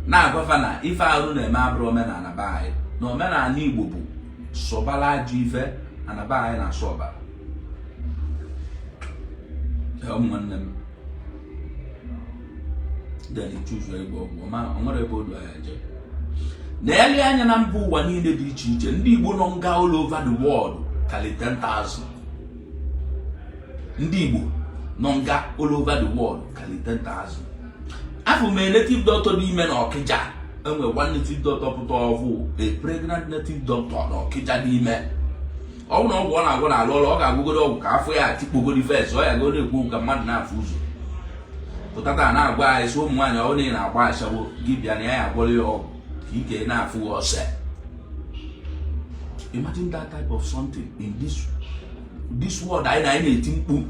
na-agwafa na ife arụ na-eme abụrụ omenala be anyị, na omenala Igbo bụ sọbala ajọ ife ana be anyị na-asọ ọbara. Ụmụ nwanne m, then choose ịgwọ ọgwụ ọma, o nwere ebe odu anyị eje na-ele anya na mba ụwa niile dị iche iche. Ndị Igbo nọ nga all over the world kali 10,000. Ndị Igbo nọ nga all over the world kali 10,000. Afọ m a native doctor dị ime na Ọkịja. Enwe one native doctor pụta ọfụ, a pregnant native doctor na Ọkịja dị ime. Ọ bụrụ na ọgwụ ọ na-agwọ na-alụ ọrụ, ọ ga-agwụgoro ọgwụ ka afọ ya tikpogodi first. Ọ ya go na-ekwu okwu ka mmadụ na-afụ ụzọ pụtata na-agwa anyị sị ụmụ nwaanyị, ọ na ị na-agba ashawo gị bịa na ya ya agwọrọ ya ọgwụ ka ike na-afụ ọsẹ. Imagine that type of something in this world anyị na anyị na-eti mkpu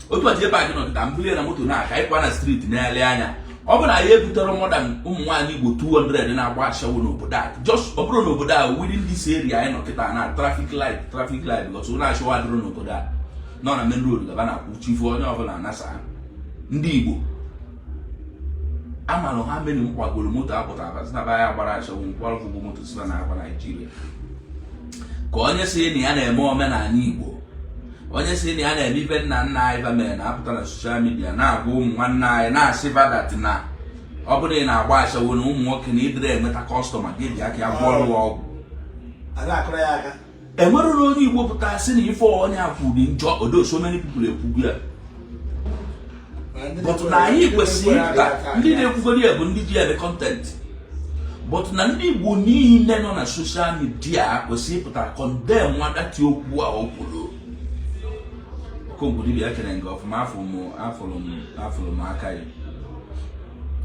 otu a. Ebe a gị nọkịta mbulie na moto na-aka ịkwa na street na-ele anya, ọ bụrụ na anyị ebutere more than ụmụ nwaanyị Igbo 200 na-agba ashawo n'obodo a, just ọ bụrụ n'obodo a, within this area anyị nọ kịta na traffic light, traffic light, because ụlọ ashawo adịrọ n'obodo a, nọ na main road gaba na-akwụ chifu onye ọbụla anasa. Ndị Igbo amalụ ha meni m kwagoro moto apụtara sị na be anyị gbara ashawo nkwalụfụgbo moto si na na-agba Naijiria, ka onye si na ya na-eme omenala Igbo, onye si na ya na-eme ife nna nna anyị ba mere, na-apụta na social media na-agwa ụmụ nwanne anyị na-asị that na ọ bụrụ na ị na-agba ashawo na ụmụ nwoke na ịdịrị enweta customer gị, bịa ka ya gwọọrụ ya ọgwụ. A na-akụrụ ya aka. Enwere na onye Igbo pụta sị na ife onye a kwuru dị njọ odo. So many people ekwugo ya, but na anyị kwesịrị ịpụta. Ndị na-ekwugoro ya bụ ndị ji eme content, but na ndị Igbo niile nọ na social media kwesịrị ịpụta condemn nwatati okwu a o kwuru. Okonkwo dibịa ekene nke ọfụma. Afụrụ m aka ya.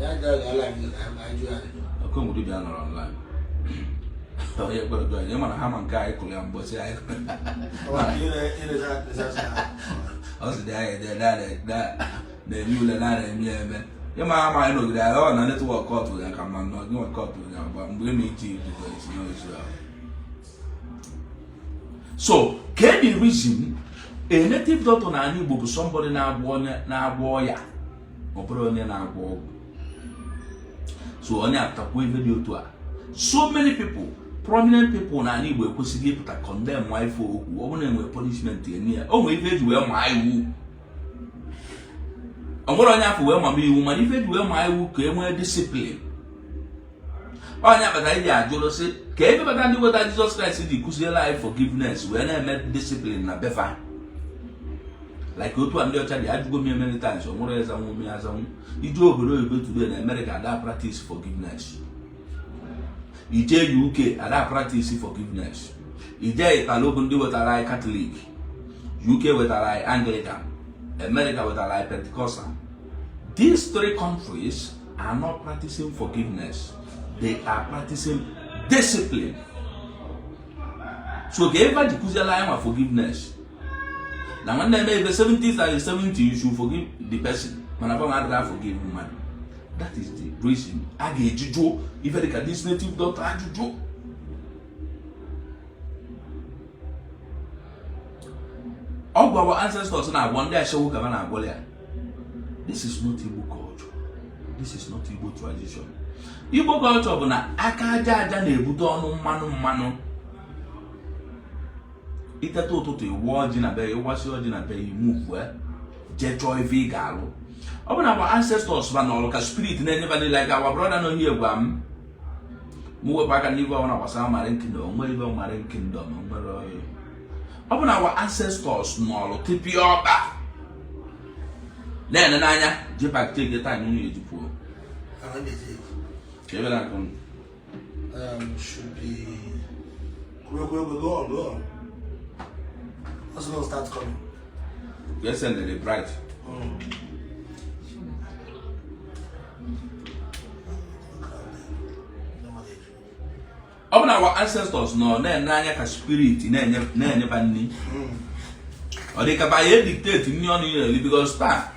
Ya gaa live ka anyị jụọ ya. Okonkwo dibịa nọrọ online, onye kwere jụọ ya mana ha ma nke anyị kụrụ ya mbọsị anyị. Ọ sị dị anyị dị na-eme ule na na-eme ya eme ịma ama anyị nọgide anyị ọ na network kọtụ ya ka mma nọ gị nwe kọtụ ya mgbe mgbe ị na-eji ibido etinye ozu ahụ. So ke the reason a native doctor na ala Igbo bụ somebody na-agwọ onye na-agwọ ọya, ọ bụrụ onye na-agwọ ọgwụ. So onye apụtakwa ife dị otu a, so many people, prominent people na ala Igbo ekwesịghị ịpụta condemn nwa ife okwu. Ọ bụrụ na enwe punishment enye ya, o nwere ife eji wee maa iwu. Ọ nwere onye afọ wee mama iwu, mana ife eji wee maa iwu ka e nwee discipline. Onye kpatara iji ajụrụ sị ka ebe bata ndị weta Jizọs Kraịst ji kụziere anyị forgiveness wee na-eme discipline na befa, like otu a ndị ọcha dị. Ajụgo m ya many times, ọ nwere ezanwu m ya azanwu. Ije obodo oyibo today, na America, ada practice forgiveness. Ije UK, ada practice forgiveness. Ije Italo bụ ndị wetara anyị Catholic, UK wetara anyị Anglican, America wetara anyị Pentecostal. These three countries are not practicing forgiveness, they are practicing discipline. So ka ebe ji kụziela anyị nwa forgiveness na nwanne eme ebe 70 and 70, you should forgive the person, mana fa adịghị forgive mmadụ. That is the reason a ga-eji jụọ ife dịka this native doctor ajụjụ. Ọ gwawa ancestors na-agwọ ndị ashawo ka ha na-agwọrọ ya. This is not Igbo culture, this is not Igbo tradition. Igbo culture bụ na aka aja aja na-ebute ọnụ mmanụ mmanụ. Iteta ụtụtụ, ịwụ ọjị na be ya, ịwasị ọjị na be ya, imuvu jee chọọ ife ị ga-alụ. Ọ bụ na our ancestors ba n'ọrụ ka spirit na-enyeba niile, like our brother nọ here gwa m mụ wepụ aka n'ife ọbụla gbasara Marine Kingdom. Onwere ife Marine Kingdom onwere oyi. Ọ bụ na our ancestors n'ọrụ tipịa ọkpa na-ene n'anya JPAC take time unu eji pụọ. Ka ebe na-akụ. Should be go, go, go, go on, go on. Also gonna start coming. Ka send the bright. Ọ bụ na our ancestors nọ na-ene anya ka spirit na-enyeba nri. Ọ dị ka ba ya dictate nri ọnụ ị na-eri, because taa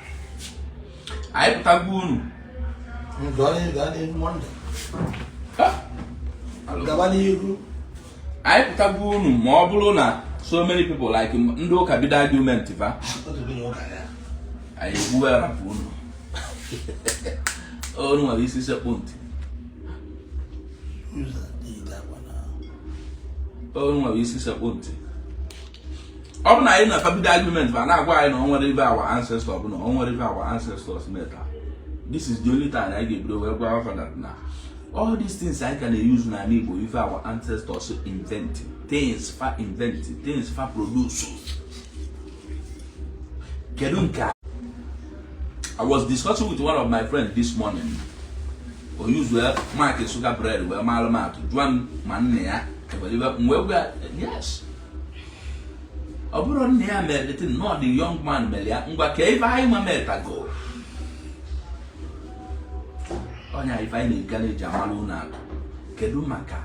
anyị pụtagbu unu. Gaa n'ihu, gaa n'ihu, Monday. Ah! Alo. Gaba n'ihu. Anyị pụtagbu unu, ma ọ bụrụ na so many people like ndị ụka bido argument fa, Otu gị na ụka ya. Anyị ekwuwe rapụ unu. Unu nwere isi sekpụ ntị. Ụzọ dị akwa na. Unu nwere isi sekpụ ntị. Ọ bụ na anyị na-afa bido argument fa, na-agwa anyị na o nwere ibe our ancestors bụ na o nwere ibe our ancestors meta. This is the only time anyị ga-ebido wee gwa afa that na all these things anyị ka na-use n'ala Igbo, ife our ancestors invent, things fa invent, things fa produce. Kedu nke a? I was discussing with one of my friends this morning. O use wee mark sugar bread wee maalụ m atụ, jụọ m ma nne ya ebere ibe m, wee gwa yes, ọ bụrụ nne ya mere the thing, not the young man mere ya. Ngwa, ka ife anyị nwa metago ọnya, ife anyị na-ega na-eji amalụ unu atụ. Kedu maka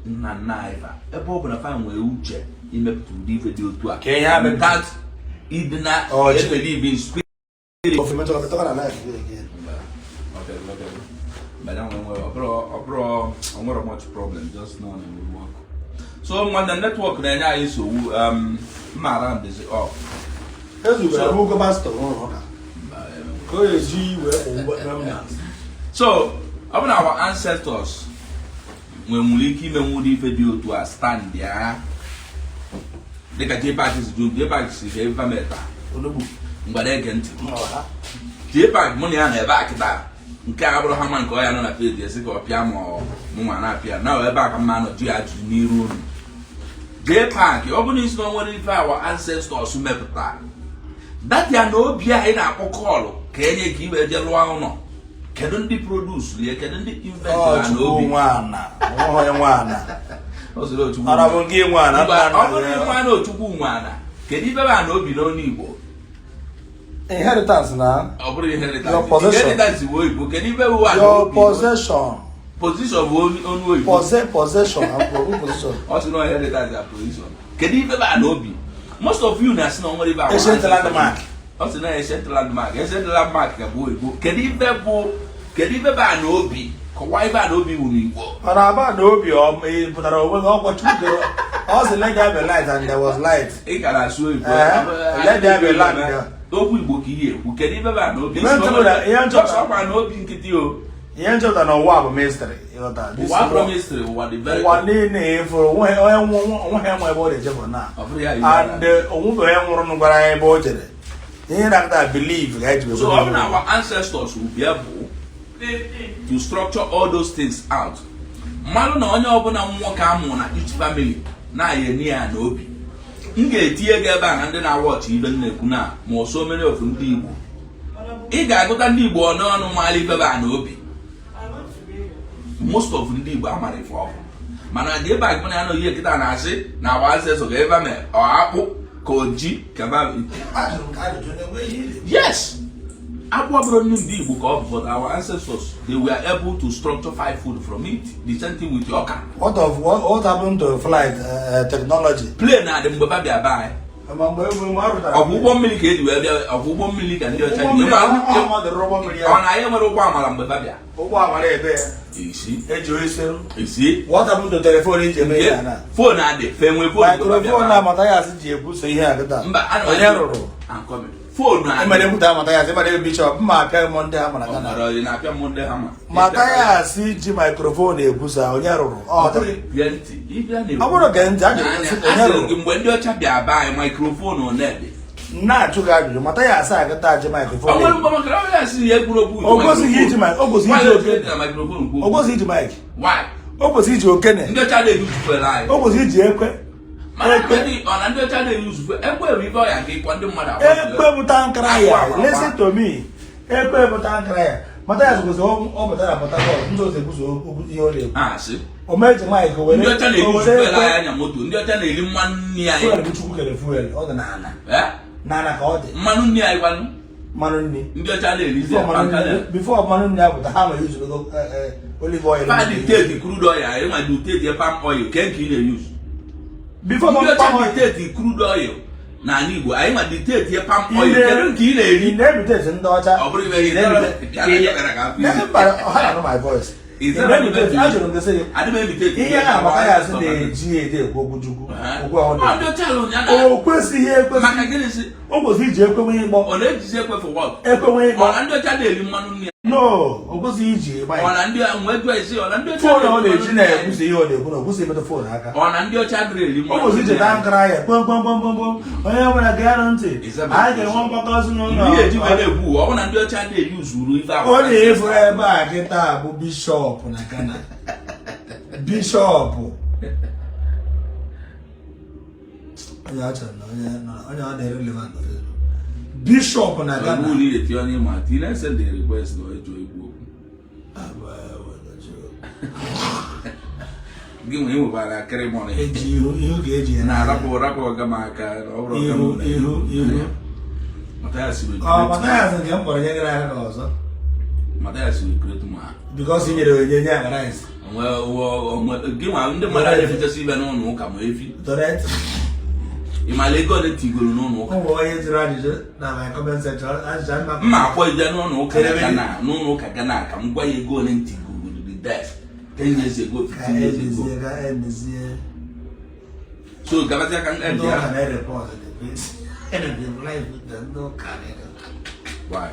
nna nna anyị fa, ebe ọ bụ na fa nwee uche imepụta ụdị ife dị otu a Ka ihe ha mepụtara? without ịdị na Ọjị. ebelieve in spirit? Ofe metụrụ metụrụ na life gị again. Okay, okay. But then when ọ nwere much problem, just now na work. So when the network na-enye anyị nsogbu, mma round is off. Ezubere m ụgwọ pastọ n'ụlọ ụka. Ka o eji wee kwụ ụgwọ remnant. So ọ bụ na our ancestors nwere ike imenwu ụdị ife dị otu a, stand ya dịka JPAC si jụ. JPAC si ka ebe meta. Onugbu. Mgbada, ege ntị. Ọha. JPAC, mụ na ya na ebe a kịta, nke a bụrụ ha ma nke ọ ya nọ na page esi ka ọ pịa, ma ọ mụ nwa na-apịa na ebe a ka mma nọ jụ ya ajụjụ n'iru unu. JPAC, ọ bụrụ na isi na o nwere ife our ancestors mepụta that ya na obi anyị na-akpọ kọlụ ka enye ka iwee jee lụọ ụlọ, kedu ndị produce lie? Kedu ndị invent Ọ na Chukwu obi? Nwe ana. Onweghị onye nwe ana. Ọ sịrị Ochukwu. Ara bụ gị nwe ana. Ngwa, Nna ọ bụrụ nna nwa na Ochukwu nwe ana, kedu ife bụ ana obi n'ọnụ Igbo? Inheritance na. Ọ bụrụ inheritance. Your possession. Inheritance bụ oyibo. Kedu ife bụ ana Your obi? possession. Position bụ onu oyibo. Possession. Abụ possession. Ọ sị na inheritance ya position. Kedu ife bụ ana obi? Most of you na-asị na ọ nwere ife our Ancient ancestors. landmark. Ọ sị na ancient landmark. Ancient landmark ka bụ oyibo. Kedu ife bụ ana obi? Kọwaa ife ana obi wụ n'Igbo. Ọ na-aba na obi ọ ị pụtara onwe gị ọkwa Chukwu kere. Ọ sị, "Let there be light," and there was light. Ị ka na-asụ oyibo. Eh, let there be land. Okwu Igbo ka ihe ekwu. Kedu ife bụ ana obi? Ihe nchọpụtara- Ọkwa ana obi nkịtị o. Ihe nchọpụta na ụwa bụ mystery. Ịghọta? This Ụwa abụrụ world- mystery. Ụwa dị very Ụwa niile ịfụrụ onweghị onye onweghị nwe ebe ọ na-eje bụ na. Ọ bụrụ ya. And onwebeghị onye nwụrụ gwara anyị ebe o jere. Ihe na-akụta believe ka anyị ji So ọ bụ na our ancestors will be able to structure all those things out, mmadụ na onye ọbụla nwoke amụ na each family na-aya enye ya n'obi. M ga-etinye gị ebe a na ndị na-awọchị ibe m na-ekwu na ma so many of ndị Igbo, ị ga-agụta ndị Igbo ọnụ mara ife bụ a n'obi. Most of ndị Igbo amara ife ọ bụ, mana dị ebe a gị na ya nọ ihe kịta na-asị na our ancestors ga ebe mee ọ akpụ ka oji ka ba. Ajụrụ m ka ajụjụ na-enweghị ihe. Yes, akpụ abụrụ nri ndị Igbo ka ọ bụ, but our ancestors, they were able to structure five food from it. The same thing with ọka. What happened to flight technology? Plane na-adị mgbe ba bịa be anyị. Ma mgbe a rụtara Ọ bụ ụgbọ mmiri ka eji wee bịa? Ọ bụ ụgbọ mmiri ka ndị ọcha Ụgbọ ji mmiri ahụ, ọ mmadụ rụrụ ụgbọ mmiri Ọ ahụ. na anyị nwere ụgbọ amara mgbe ba bịa? Ụgbọ amara ebe ya. Isi. Eji ose. Isi. What happened to telephone eji eme ihe a na? Phone adị fe nwee phone mgbe ba bịa. Microphone na Mathias ji ebuso ihe a kịta. Mba, ana m Onye ajụ- rụrụ? I'm coming. Phone adị. Emere ekwuta Mathias, emere bishọp, mma apịa m ndị ha mara Ọ Ghana. mara ị na-apịa m ndị hama. Mathias ji microphone ekwusa, onye rụrụ? Ọ Gee ntị, ịbịa na-ekwu. Ọ bụrụ gee ntị, ajụrụ m sị, onye Asịrị gị rụrụ? mgbe ndị ọcha bịa be anyị, microphone one dị. Na-ajụ gị ajụjụ, Mathias a kịta ji microphone Ọ nwere ekwu. mgbe maka ọ ya sị ya ekwuru okwu. O gosighị iji mic, o gosighị iji oke. Na microphone kwuo. O gosighị iji mic. Why? O kwesịrị iji okene. Ndị ọcha na-eji fuel anyị. O kwesịrị iji ekwe. Mana Ekwe. ọ na ndị ọcha na-eyi uzufe ekwe bụ ife ọya nke ịkwa ndị mmadụ agwa. Ekwe bụ tankara ya. Listen to me, ekwe bụ tankara ya. Mathias kwesịrị ọ pụtara Port Harcourt, ndị ọzọ ekwuso okwu ihe ọ na-ekwu. Ah, sị O meji mic o were ndị ọcha na-eyi o were fuel ekwe. anyị anya moto, ndị ọcha na-eri mmanụ nri anyị. Fuel bụ Chukwu kere fuel, ọ dị n'ala. Eh? N'ala ka ọ dị. Mmanụ nri anyị kwanụ? Mmanụ nri. Ndị ọcha na-erizi Before mmanụ nri, before mmanụ nri apụta, ha nwere use olive oil. Fa dictate crude oil anyị, ma dictate palm oil ke nke ị na-use. Before Ndị ọcha palm oil dictate crude oil. N'ala Igbo anyị ma dictate palm oil. Kedu nke ị na-eri? Ị na-imitate ndị ọcha. Ọ bụrụ ibe ị Ha na-anụ my voice. Ajụrụ m gị sị gị adị m imitate. Ihe a Mathias na-eji ede ekwu okwu Chukwu okwu ọhụrụ ndị ọcha alụ ya na o kwesịghị ekwesị. Maka gịnị si? O kwesịghị iji ekwenwe ịkpọ. Ọ na-ejizi ekwe for what? Ekwenwe ịkpọ. Ọ na ndị ọcha na-eri mmanụ nri ya? No, o kwesịghị iji ịgba Ọ ya. na ndị mgbe jụọ esi, ọ na ndị ọcha Phone ọ na-eri na-eji mmanụ nri ya? na-ekwusa ihe ọ na-ekwu na o kwesịghị imetụ phone aka. Ọ na ndị ọcha adịrị eri O mmanụ kwesịrị nri icheta ya? nkara ya kpom kpom kpom kpom kpom, onye ọbụla ga-anụ ntị, anyị ga-enwe mgbakọ ezinụlọ. Ihe eji wee na-ekwu, ọ bụ na ndị ọcha na-eyi usoro ife ahụ. Ọ na-efu ebe a kịta bụ bishọp na Ghana, bishọp onye ọ chọrọ na onye onye ọ na-ere relevant na Facebook, bishọp na Ọ Ghana. bụrụ na ị na-eti onye ma tinye send the request na onye chọọ ikwu okwu. Gị nwe nwekwara akịrị money. Eji ihu ihu ga-eji ya. Na-arapụ rapụ ọga m aka na ọ bụrụ ọga Ihu m. ihu ihu. Mathias will Ọ create. Mathias nke m kpọrọ nye gị n'aka ka ọzọ. Mathias will create ma. Because i nyere onye nye akara rice. Onwe onwe gị nwa ndị mmadụ na-efichasị ibe n'ụlọ ụka ma efi. Donate. Ị maara ego ole tigoro n'ụlọ ụka? Ụmụ onye jụrụ ajụjụ na my comment section, ajụjụ mma. Mma akwọ ije n'ụlọ ụka na Kedebe. Ghana, n'ụlọ ụka Ghana, ka m gwa ya ego ole ntigoro the desk 10 years ago, Ka 15 years ago. emezie, ka emezie. So gabazia ka Ndị ndị ụka ya. na-erepọt the place. Enemy of life with the ndị ụka na-erepọt. Why?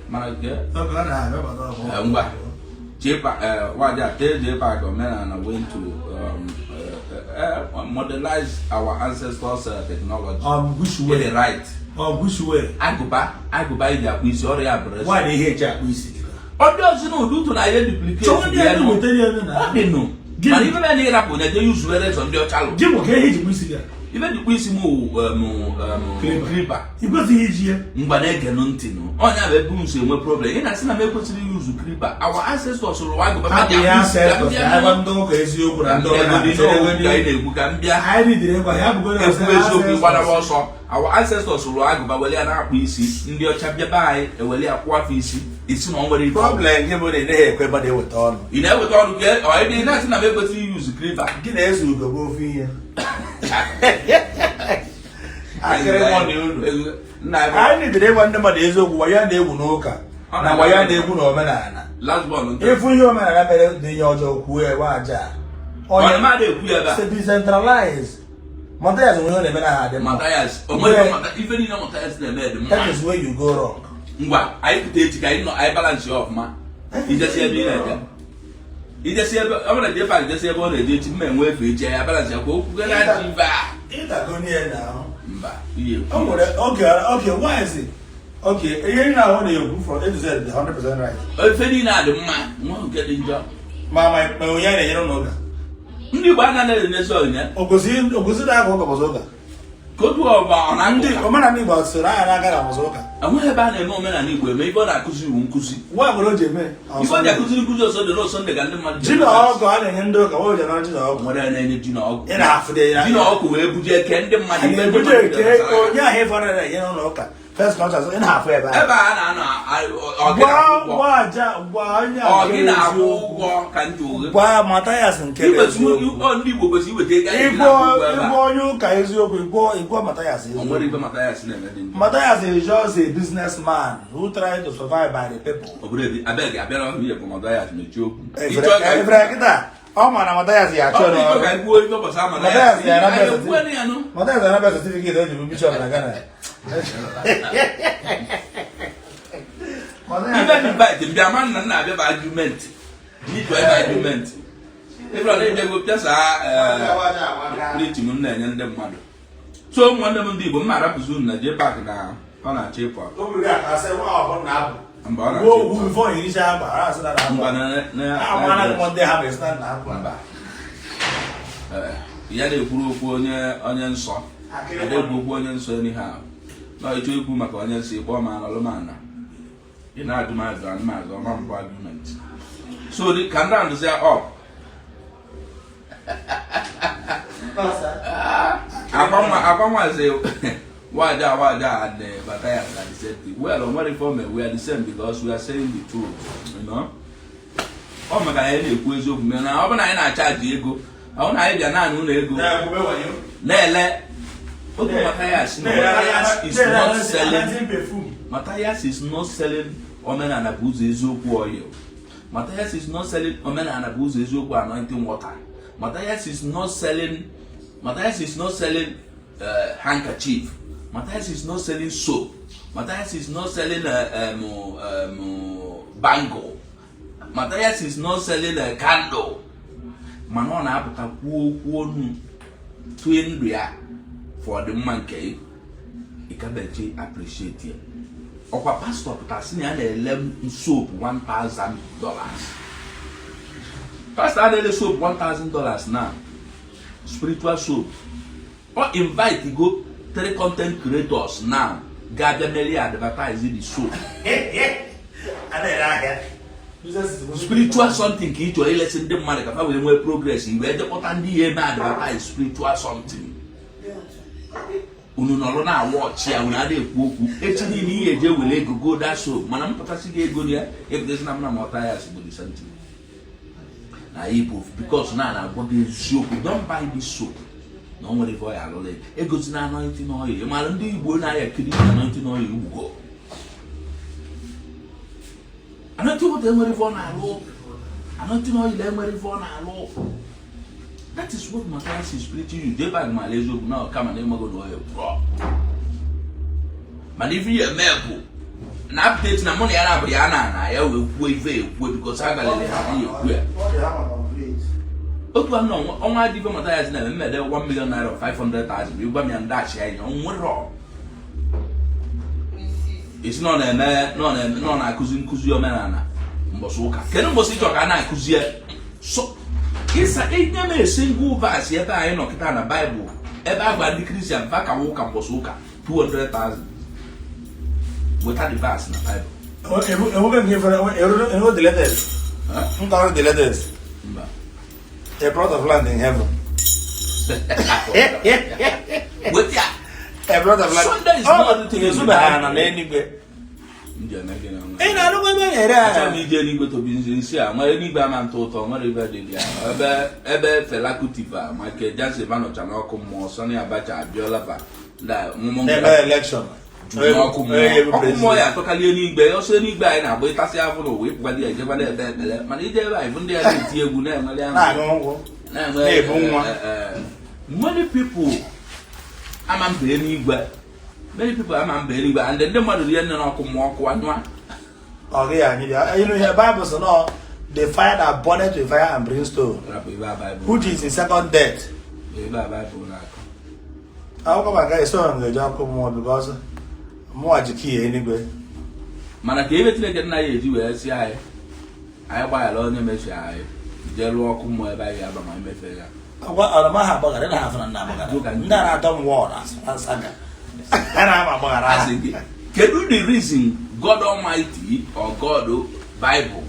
Mana nke Oge ọ na-abịa gbata ọgwụ. Ngwa. J-Park, Waja, tell J-Park Omenana went to modernize our ancestors' technology. Which Get way? it right. Which way? Agụba, agụba iji akpụ isi ọrịa bụrụ. Why na ihe eji akpụ isi dị ka? Ọ dị ọzọ na ụdị ụtụ na ihe duplicate. Chọọ ndị ya elu nụ. wetara ya elu na. Ọ dị nụ. Gịnị? Mana ife bịa na ịrapụ na je yuzu rezọ ndị ọcha lụ. Gị bụ ka ihe eji kpụ isi gị a? Ife jikwa isi m wụ Clipper. clipper. I kwesịghị iji ya. Ngwa, na-egenụ ntị nụ. Ọnya bụ ebe unu si enwe problem. Ị na-asị na m ekwesịrị iyuzu clipper. Our ancestors rụrụ agụba. Hapụ ya ancestors, ya gwa ndị ụka eziokwu na ndị omenala. Ka anyị na-ekwu ka m bịa. Anyị bidoro ịgwa ya bụgoro na Ekwu eziokwu gbadawa ọsọ. Our ancestors rụrụ agụba were ya na-akpụ isi. Ndị ọcha bịa be anyị ewere ya kwụọ afọ isi isi na ọ nwere ife ọ bụ. Problem gị bụ na ị naghị ekwe mmadụ eweta ọnụ. Ị na-eweta ọrụ ka ọ ị na-asị na m ekwesịghị iyuzu clipper. Gị na-ezu ugo bụ ofu ihe. Akịrị mọni unu. Nna anyị. Anyị bidoro ịgwa ndị mmadụ eziokwu, wa ya na-egwu n'ụka na wa ya na-egwu n'omenala. Last born nke Ịfụ ihe omenala mere dị ihe ọjọọ, kwuo ya gwa aja. Ọ na ekwu ya ebe a. Si decentralize. Mathias nwere ihe ọ na-eme na ha dị mma. Mathias o nwere ife niile Mathias na-eme dị mma. That is where you go wrong. Ngwa, anyị pụta echi ka anyị nọ, anyị balance ya ọfụma. Ijesi ebe ị na-eje, ijesi ebe ọ bụla jee pak, jesi ebe ọ na-eje echi, mma enwe efe echi ya balance ya kwa okwu gana ajị ife a. Ịdagonye ya na ahụ. Mba, ihe O nwere oge why is it? Okay, ihe niile ahụ na-ekwu from A to Z dị 100% right. Ife niile a dị mma, nwa nke dị njọ. Ma onye na-enyere n'ụka. Ndị Igbo anaghị na-enesi onyinye. O kwesịrị na-aga ụka ụbọchị ụka. Ka otu ọba ọ na Ndị ndị omenala Igbo soro anya n'aka na ụbọchị ụka. Enweghị ebe a na-eme omenala Igbo eme. Ife ọ na-akụzi iwu nkụzi. Nwa nwere o ji eme. Ife ọ ji akụziri nkụzi ọsọ dị n'Sọnde ka ndị mmadụ Ji na ọgụ a na-enye ndị ụka, nwa ji anara ji na ọgụ. Nwere na-enye ji na ọgụ. Ị na-afụ dị ya. Ji na ọkụ wee buje ke ndị mmadụ A ife ndị na-ebute mmadụ eke bịara. onye ahụ ịfọdụ na-enye n'ụlọ ụka. First conscious, ị na-afụ ebe ahụ. Ebe a na-anọ ọ gị Gwa na-akwụ ụgwọ. gwa aja, gwa onye a Ọ nke gị na-akwụ eziokwu. ụgwọ ka ndị ụgha. Gwa Mathias nke bụ eziokwu. Ndị Igbo kwesịrị iweta ego anyị ji Ịgwọ na-akwụ ụgwọ ebe ịgwọ a. onye ụka eziokwu, ịgwọ Mathias O nwere eziokwu. ife Mathias na-eme dị njọ. Mathias is just a businessman who tried to survive by the people. Ọ bụrụ ebe abeg abịara ọhụrụ ihe bụ Mathias mechie okwu. Ịchọ ka Ifere kịta, ọ ma na Mathias ya achọ ọ bụ ịchọ n'ọrụ. ka anyị kwuo ife gbasara Mathias Mathias. ya Anyị na ekwuo ya nụ. Mathias anabịa certificate o ji bụ bishọp na Ghana. Ife invite mbịa ma nna nna abịa bụ argument. N'ịchọ ebe argument. Ebe ọ na-ejego pịasa preaching m na-enye ndị mmadụ. So ụmụnne m ndị Igbo, m na-arapụzi unu na J Park na ọ na-achọ ịpụ apụ. Mba, ọ na-achọ ịpụ. Mba, na mba. Ee, ya na-ekwuru okwu onye nsọ ada ekwu okwu onye nsọ anyhow na ịchọ ikwu maka onye nsọ, ịkpọ ma anọlụ m ana, ị na-ajụ m ajụ anụ m azụ ọma mbụ argument. So the can round say up akwa say waja waja and Matthias are the same thing. Well, on what form we are the same, because we are saying the truth. Ọ maka na anyị na-ekwu eziokwu mere na ọ bụ na anyị na-achaji ego, ọ bụ na anyị bịa naanị ụlọ ego na-ele. Oge Matthias no, Matthias is not selling. Matthias is not selling Omenala bụ ụzọ eziokwu oil. Matthias is not selling Omenala bụ ụzọ eziokwu anointing water. Matthias is not selling handkerchief. Matthias is not selling soap. Matthias is not selling bangle. Matthias is not selling a candle. Mana ọ na-apụta kwuo okwu ọnụ tụọ ndụ ya for ọdịmma nke ịkabechi appreciate ya. Ọkwa pastọ pụtara sị na ya na-ele soap $1000. Pastọ a na-ele soap $1000 now, spiritual soap. Ọ invite go three content creators now ga-abịa mere ya advertise the soap. A na-ere ahịa. Spiritual something ka ị chọrọ ilesi ndị mmadụ ka fa wee nwee progress, wee jekpọta ndị ya eme advertise spiritual something. Unu nọrọ na-awa ọchị ya, unu adịghị ekwu okwu. Echi niile ihe eje were ego go that soap, mana m pụtasị gị ego ya epụtasị na m na Matthias bụ the same thing na Igbo, because na na-agwa gị eziokwu, don't buy this soap na o nwere ife ọ ya alụla egozi na anointing oil. Mara ndị Igbo na-aya kiri anointing oil ugbo, anointing water enwere ife ọ na-alụ, anointing oil enwere ife ọ na-alụ. That is what Matthias is preaching you. Jebe mara eziokwu na kama na ịmago na oil kwụrọ, mana ife ya eme bụ na update na mụ na ya na-abụ ya na ya wee kwuo ife ekwuo, because agalele ha ya ekwu ya. Otu anọ ọnwa dị ife Matthias na-eme mmede 1 million naira, 500,000 ịgwa m ya ndachi ya nwere esi na ọ na-eme na ọ na-akụzi nkụzi omenala mbọsị ụka. Kedu mbọsị ịchọ ka a na-akụzi ya? So ịsa inye m a single verse ebe anyị nọ kịta na Baịbụl ebe a gwa ndị Kristian fa kawa ụka mbọsị ụka 200,000. Weta the verse na Baịbụl. Enweghị nke fere enwe the latest. Huh? M kọrọ the latest. Mba. A plot of land in heaven. Weta ya. A plot of land. Sunday is Ọ not bụ ezubeghị ana n'eluigwe. M ji eme gịnị ọnwa? Ị na-arụkwa ebe a na-ere Achọrọ m ahịa. ije eluigwe tobi nzi nsi a nwere eluigwe ama ntụ ụtọ nwere ibe dị ya ebe Fela Kuti fa, Michael Jackson fa nọcha n'ọkụ mmụọ, Sani Abacha, Abiola fa ndị a, mmụọ Na-eme election. juru n'ọkụ mmụọ. Ọkụ mmụọ ya atọkarị eluigwe ọsọ. Eluigwe anyị na-agba ịtasị afọ n'ụwa ịpụkwadị ya ejekwa na-ekpe ekpere, mana ije ebe anyị bụ ndị ya na-eti egwu na-enwere aṅụrị. Na-aṅụ nkwụ. Na-enwe Na-ebu nwa. Many people ama mba eluigwe, many people ama mba eluigwe, and ndị mmadụ rie nne n'ọkụ mmụọ ọkụ anyụa. Ọ gị anyị bịa. Ịnụ ihe Bible sị nọ, the fire that burneth with fire and brimstone, Rapụ ibe a Baịbụl. which is the second death. Ibe a Baịbụl na-akọ. Akwụkwọ maka eso m ga-eji ọkụ mmụọ because mụnwa ji kii eluigwe. Mana ka ebe Chineke nna ya eji wee sị anyị anyị gbaghara onye mechie anyị jee lụọ ọkụ mmụọ ebe anyị ga-aba ma emefe ya. Agwa ọrọma ha agbaghara na ha afọ na nna agbaghara. Ndị a na-atọ m wọd asaga. Ha na-ama agbaghara ha. Asị gị, kedu the reason God Almighty or God Bible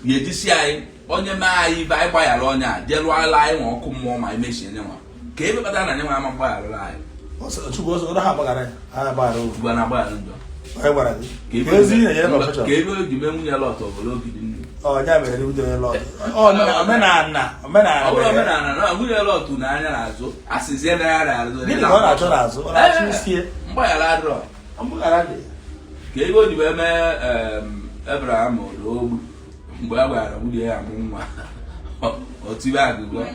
ga-eji si anyị onye mee anyị ibe anyị gbaghara onye a jee lụọla anyị nwa ọkụ mmụọ ma emechie nye nwa ka ebe kpatara na nye nwa ama mgbagharụla anyị? Chukwu ọsọ ha agbaghara ya. Ha agbaghara ofu. Chukwu a na-agbaghara njọ? Onye gwara gị? Ka Ka ezi na-enyere confession. Ka ebe o ji mee nwunye Lọt obodo ogidi nnu. Ọ ya mere ndị onye Lọt. Ọ omenala omenala. Ọ bụrụ mere. Omenala na nwunye Lọt na anya n'azụ asịzie na ya n'azụ. Gịnị ka ọ na-achọ n'azụ? Ọ na-achọ isie. Mgbaghara adịrọ. Mgbaghara dị. Ka ebe o ji wee mee Abraham ogbu mgbe a gwara nwunye ya amụ nwa, o tiwe agụgọ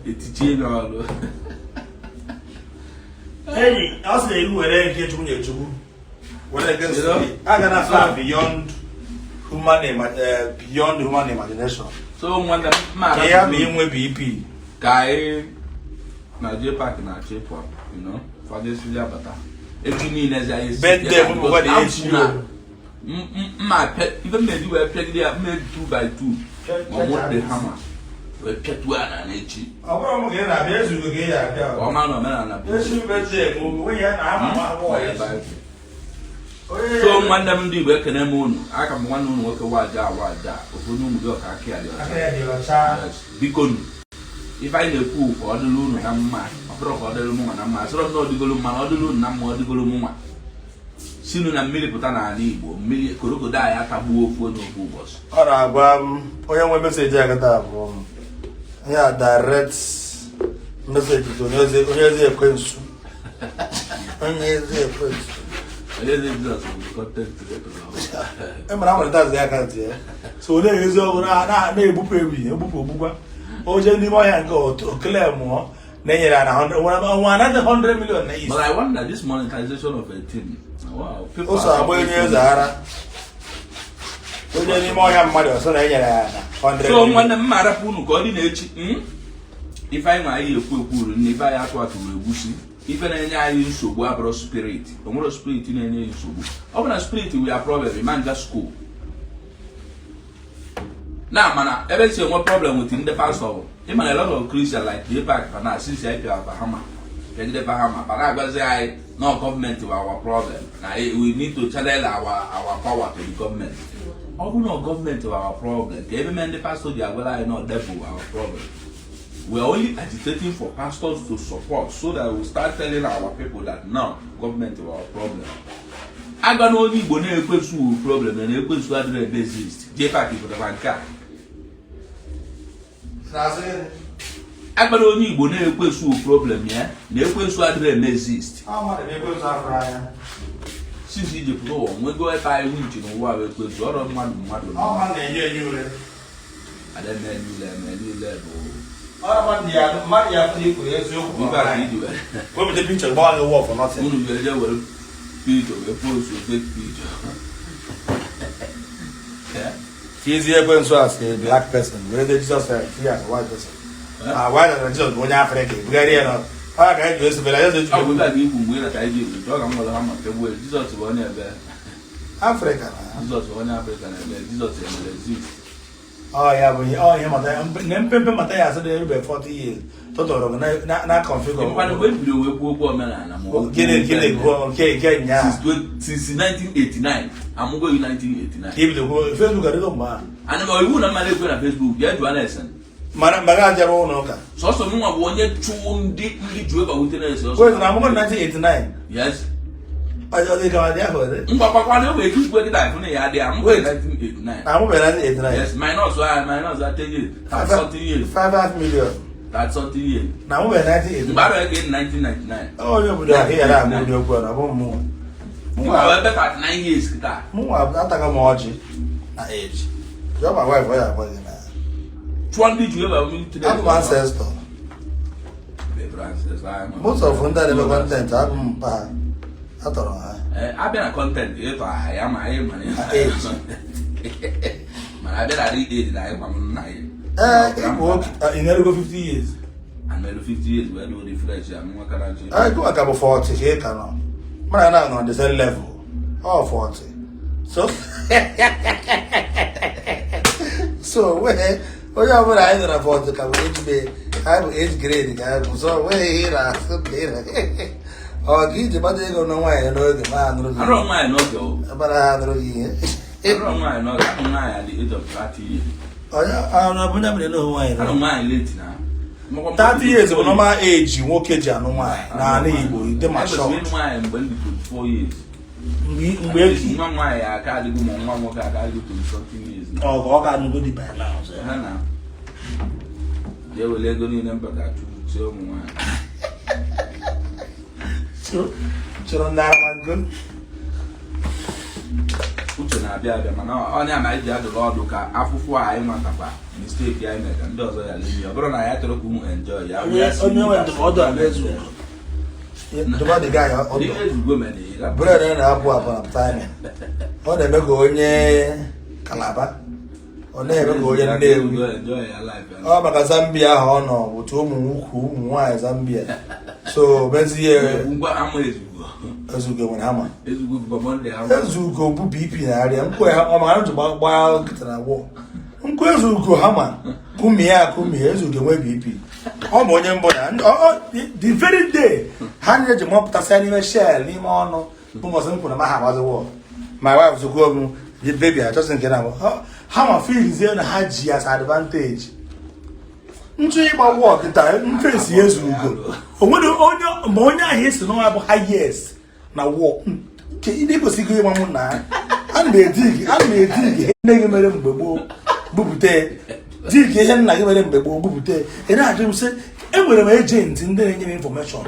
etichie n'ọlụ. Enyi, ọ sị na iwu were nke Chukwu nye Chukwu. Were nke nsọ. A ga na far beyond human imagination. So nwanne m mma. Ka ya bụ inwe BP. Ka anyị na J Park na-achọ ịpụ, fọdụ esiri abata echi niile zi anyị esi. Birthday m bụkwa na echi o. Mma pịa ife m na-eji wee pịagide ya, mma eji 2 by 2 ma ọ bụ hama wee pịatuo ya na n'echi. Ọ bụrụ m ka ị na-abịa ezugo ka ị ya abịa. Ka ọ ma na omenala bụ Echi birthday m, onwe ya na ama m abụọ echi. So nwanne m ndị Igbo, ekene m unu. Aka m nwanne unu nwoke waja waja ofu onye ụmụ gị ọka aka ya dị ọcha. Aka ya dị ọcha. Yes. Biko nu, ife anyị na-ekwu ka ọ dịrị unu na mma, ọ bụrụ ka ọ dịrị mụnwa na mma, asịrọ m na ọ dịgolo mma na ọ dịrị unu na mma, ọ dịgolo mụnwa sinu na mmiri pụta n'ala Igbo, mmiri korokodo anyị atagbuo ofu onye ofu ụbọchị. Ọ na-agwa m onye nwe message a kịta bụ ya direct. Message to onye eze ekwensu. Onye eze ekwensu. Onye eze Jizọs bụ content creator. E mere amụrịta ya account ya. So onye ezi ọgwụ na-egbupụ ewi, egbupụ ogbugba. O jee n'ime ọhịa nke okele mụọ na-enyere ya na 100 another 100 million na But I wonder this monetization of a thing. Wow. People ụsọ agba onye eze ara. Onye n'ime ọhịa mmadụ ọsọ na-enyere ya na 100 So million. nwanne m ma arapụ unu ka ọ dị na-echi. Ife anyị nwa anyị ekwu ekwuru na ife anyị atụ atụ wee gwusi. Ife na-enye anyị nsogbu abụrụ spirit. O nwere spirit na-enye anyị nsogbu. Ọ bụ na spirit we are problem, ịma nga school. Na mana ebe si enwe problem with ndị pastor bụ ịma na a lot of Christian like J-Pack pa na since anyị pịara Bahama pịagide Bahama pa na-agwazi anyị no government were our problem na we need to channel our power to the government. Ọ bụ na government were our problem ka ebe mee ndị pastor ji agwara anyị no devil our problem. We are only agitating for pastors to support so that we start telling our people that now government were our problem. Agwa na onye Igbo na-ekwesu problem na na-ekwesu adịrị ebe exist. J-Pack pụtara nke a. Agwa na onye Igbo na-ekwesu problem ya na ekwesu adịrị eme exist. Since iji pụta ụwa nwego ebe anyị winchi n'ụwa bụ ekwesu ọrụ mmadụ mmadụ ademe niile eme niile bụ Wepụta picture gbaa gị wall for nothing. Unu ga-eje were picture wee post fake picture. Tizie ekwensu as a black person, were the Jesus as a white person. Ah, why na Jesus bụ onye Afrịka ebugharị ya na ọ ka eji esi bela Jizọs Ọ bụ ebe a ka ikwu mgbe ị nata iji ezu chọọ ka m nwere hama pegbuo Jizọs bụ onye ebe Afrịka na Jizọs bụ onye Afrịka na ebe Jizọs emere exist. Ọ ya bụ ihe ọ ihe mata na mpempe mata ya asị na erube 40 years tụtụrụ gị na configure. Ịmakwana mgbe ebiri wee kwuo okwu omenala ma okwu Gịnị gịnị gụọ nke nyaa Since 1989 amụgo gị 1989 ka ibido kwuo Facebook adịgo mgbe ahụ. Ana m iwu na mmadụ ekwe na Facebook bịa jụọ na esen. Mana mgbe ga jebe ụlọ ụka. Sọsọ m nwa bụ onye chụụ ndị Jehova Witness ọsọ. Wait, na amụgo 1989. Yes. Ọ dị ka ọ dị ahụ dị. Mgbakwa ogbe eke ikwe kịta ịfụ na ya adịghị amụgo 1989. Na amụbeghị 1989. Yes, minus 10 years, 30 something years. 5 million. 30 something years. Na amụbeghị 1989. Mgbe arọ eke 1999. Onye obodo ahụ yara agba ụdị okwu a na bụ mmụọ. Mgbe ebe 39 years kịta. Mụnwa ataghị m ọjị na age. Jụọ ma wife ọ ya agwa gị na. Chụọ ndị Jehova Witness. Abụ m ancestor. Most of ndị a na-eme content abụ m mpa ha. Atọrọ ha. Abịa na content ịtọ aha ya ma anyị mana mana abịa na age na anyị gwa m nna anyị. Ee, ịbụ oke ị na-erugo 50 years. Anelu 50 years wee dị fresh ya nwa kara ji. Ee, gụwa ka bụ 40 ka ị ka nọ. Mana na nọ the same level. Ọ 40. So wee onye ọbụla anyị nọ na 40 ka bụ age be anyị bụ age grade ka anyị bụ so wee ihe ị na-asị na ị na ọ ga iji gbata ego na nwaanyị n'oge ma ha nụrụ gị. Arọ nwaanyị n'oge o. Mara ha nụrụ gị ihe. Arọ nwaanyị n'oge, arọ nwaanyị at the age of 30 years. Onye ọ bụ onye mere na nwaanyị Arọ nwaanyị late na. 30 years bụ normal age nwoke ji anụ nwaanyị n'ala Igbo dị ma short. Ekwesịrị ịnụ nwaanyị mgbe ndị 24 years. Mgbe eji nwa nwaanyị aka adịgo ma nwa nwoke aka adịgo 20 something years. Ọ ga-anụgo di by now. Ha na. Jee were ego niile mbata chụọ ụmụ nwaanyị. Chụrụ ndị ara ngo. Uche na-abịa abịa mana onye ama anyị ji adụrụ ọdụ ka afụfụ a anyị nwatakwa mistake anyị mere ka ndị ọzọ ya lemi ọ bụrụ na ya chọrọ ka ụmụ enjoy ya. Onye nwe ndụmọdụ a na-ezu ndụmọdụ gị anya ọdụ. Ezugo mere ya. Bread na-apụ apụ na timing. Ọ na-eme ka onye Kalaba. Ọ na-eme ka onye Nnewi. Ọ maka Zambia ahụ ọ nọ bụtụ ụmụ nwoke ụmụ nwaanyị Zambia. So mezie Ngwa ama ezugo. Ezugo nwere hama. Ezugo bụkwa Monday hama. Ezugo bụ BP na-arịa nkwe ha ọ mara ji gbaa nkịta na wọ. Nkwe ezugo hama kumie akumie ezugo nwee BP. Ọ bụ onye mbụ na the very day ha niile ji mọpụtasịa n'ime shell n'ime ọnụ bụ mbọsị m kwuru na ma ha agbazi wọ. My wife zụkwuo m the baby achọsị nke na ha ma feelizie na ha ji as advantage. Nchụ ịgba wọ kịta mfesi ezugo. Onwere onye ma onye ahụ esi n'ọnwa bụ highest na wọ. Nke ị kwesịghị ịgba mụ na ana m edi gị nne gị mere mgbe gboo bupute Dị ka ihe nna gị mere mgbe gboo gwupụta, ị na-ajụ m sị, enwere m agent ndị na-enye m information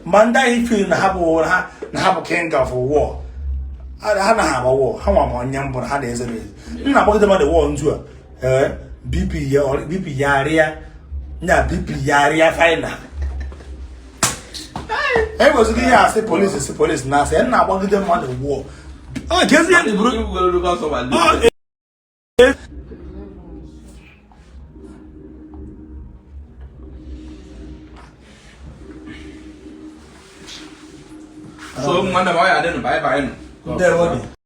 ma ndị ahụ feel na ha bụ ha na ha bụ king of war, ha anaghị agba war, ha nwa ma onye mbụ na ha na-eze m eze. M na-agbagide mmadụ war ntu a, ee, BP ya, BP ya arịa nya, BP ya arịa final. Enwezighị ihe asị polisi si polisi na asị m na-agbagide mmadụ war. Ọ ga-ezi ihe bụrụ ọ. So nwanne m, ọ ya adịnụ, bye bye nụ. Ndewo dị.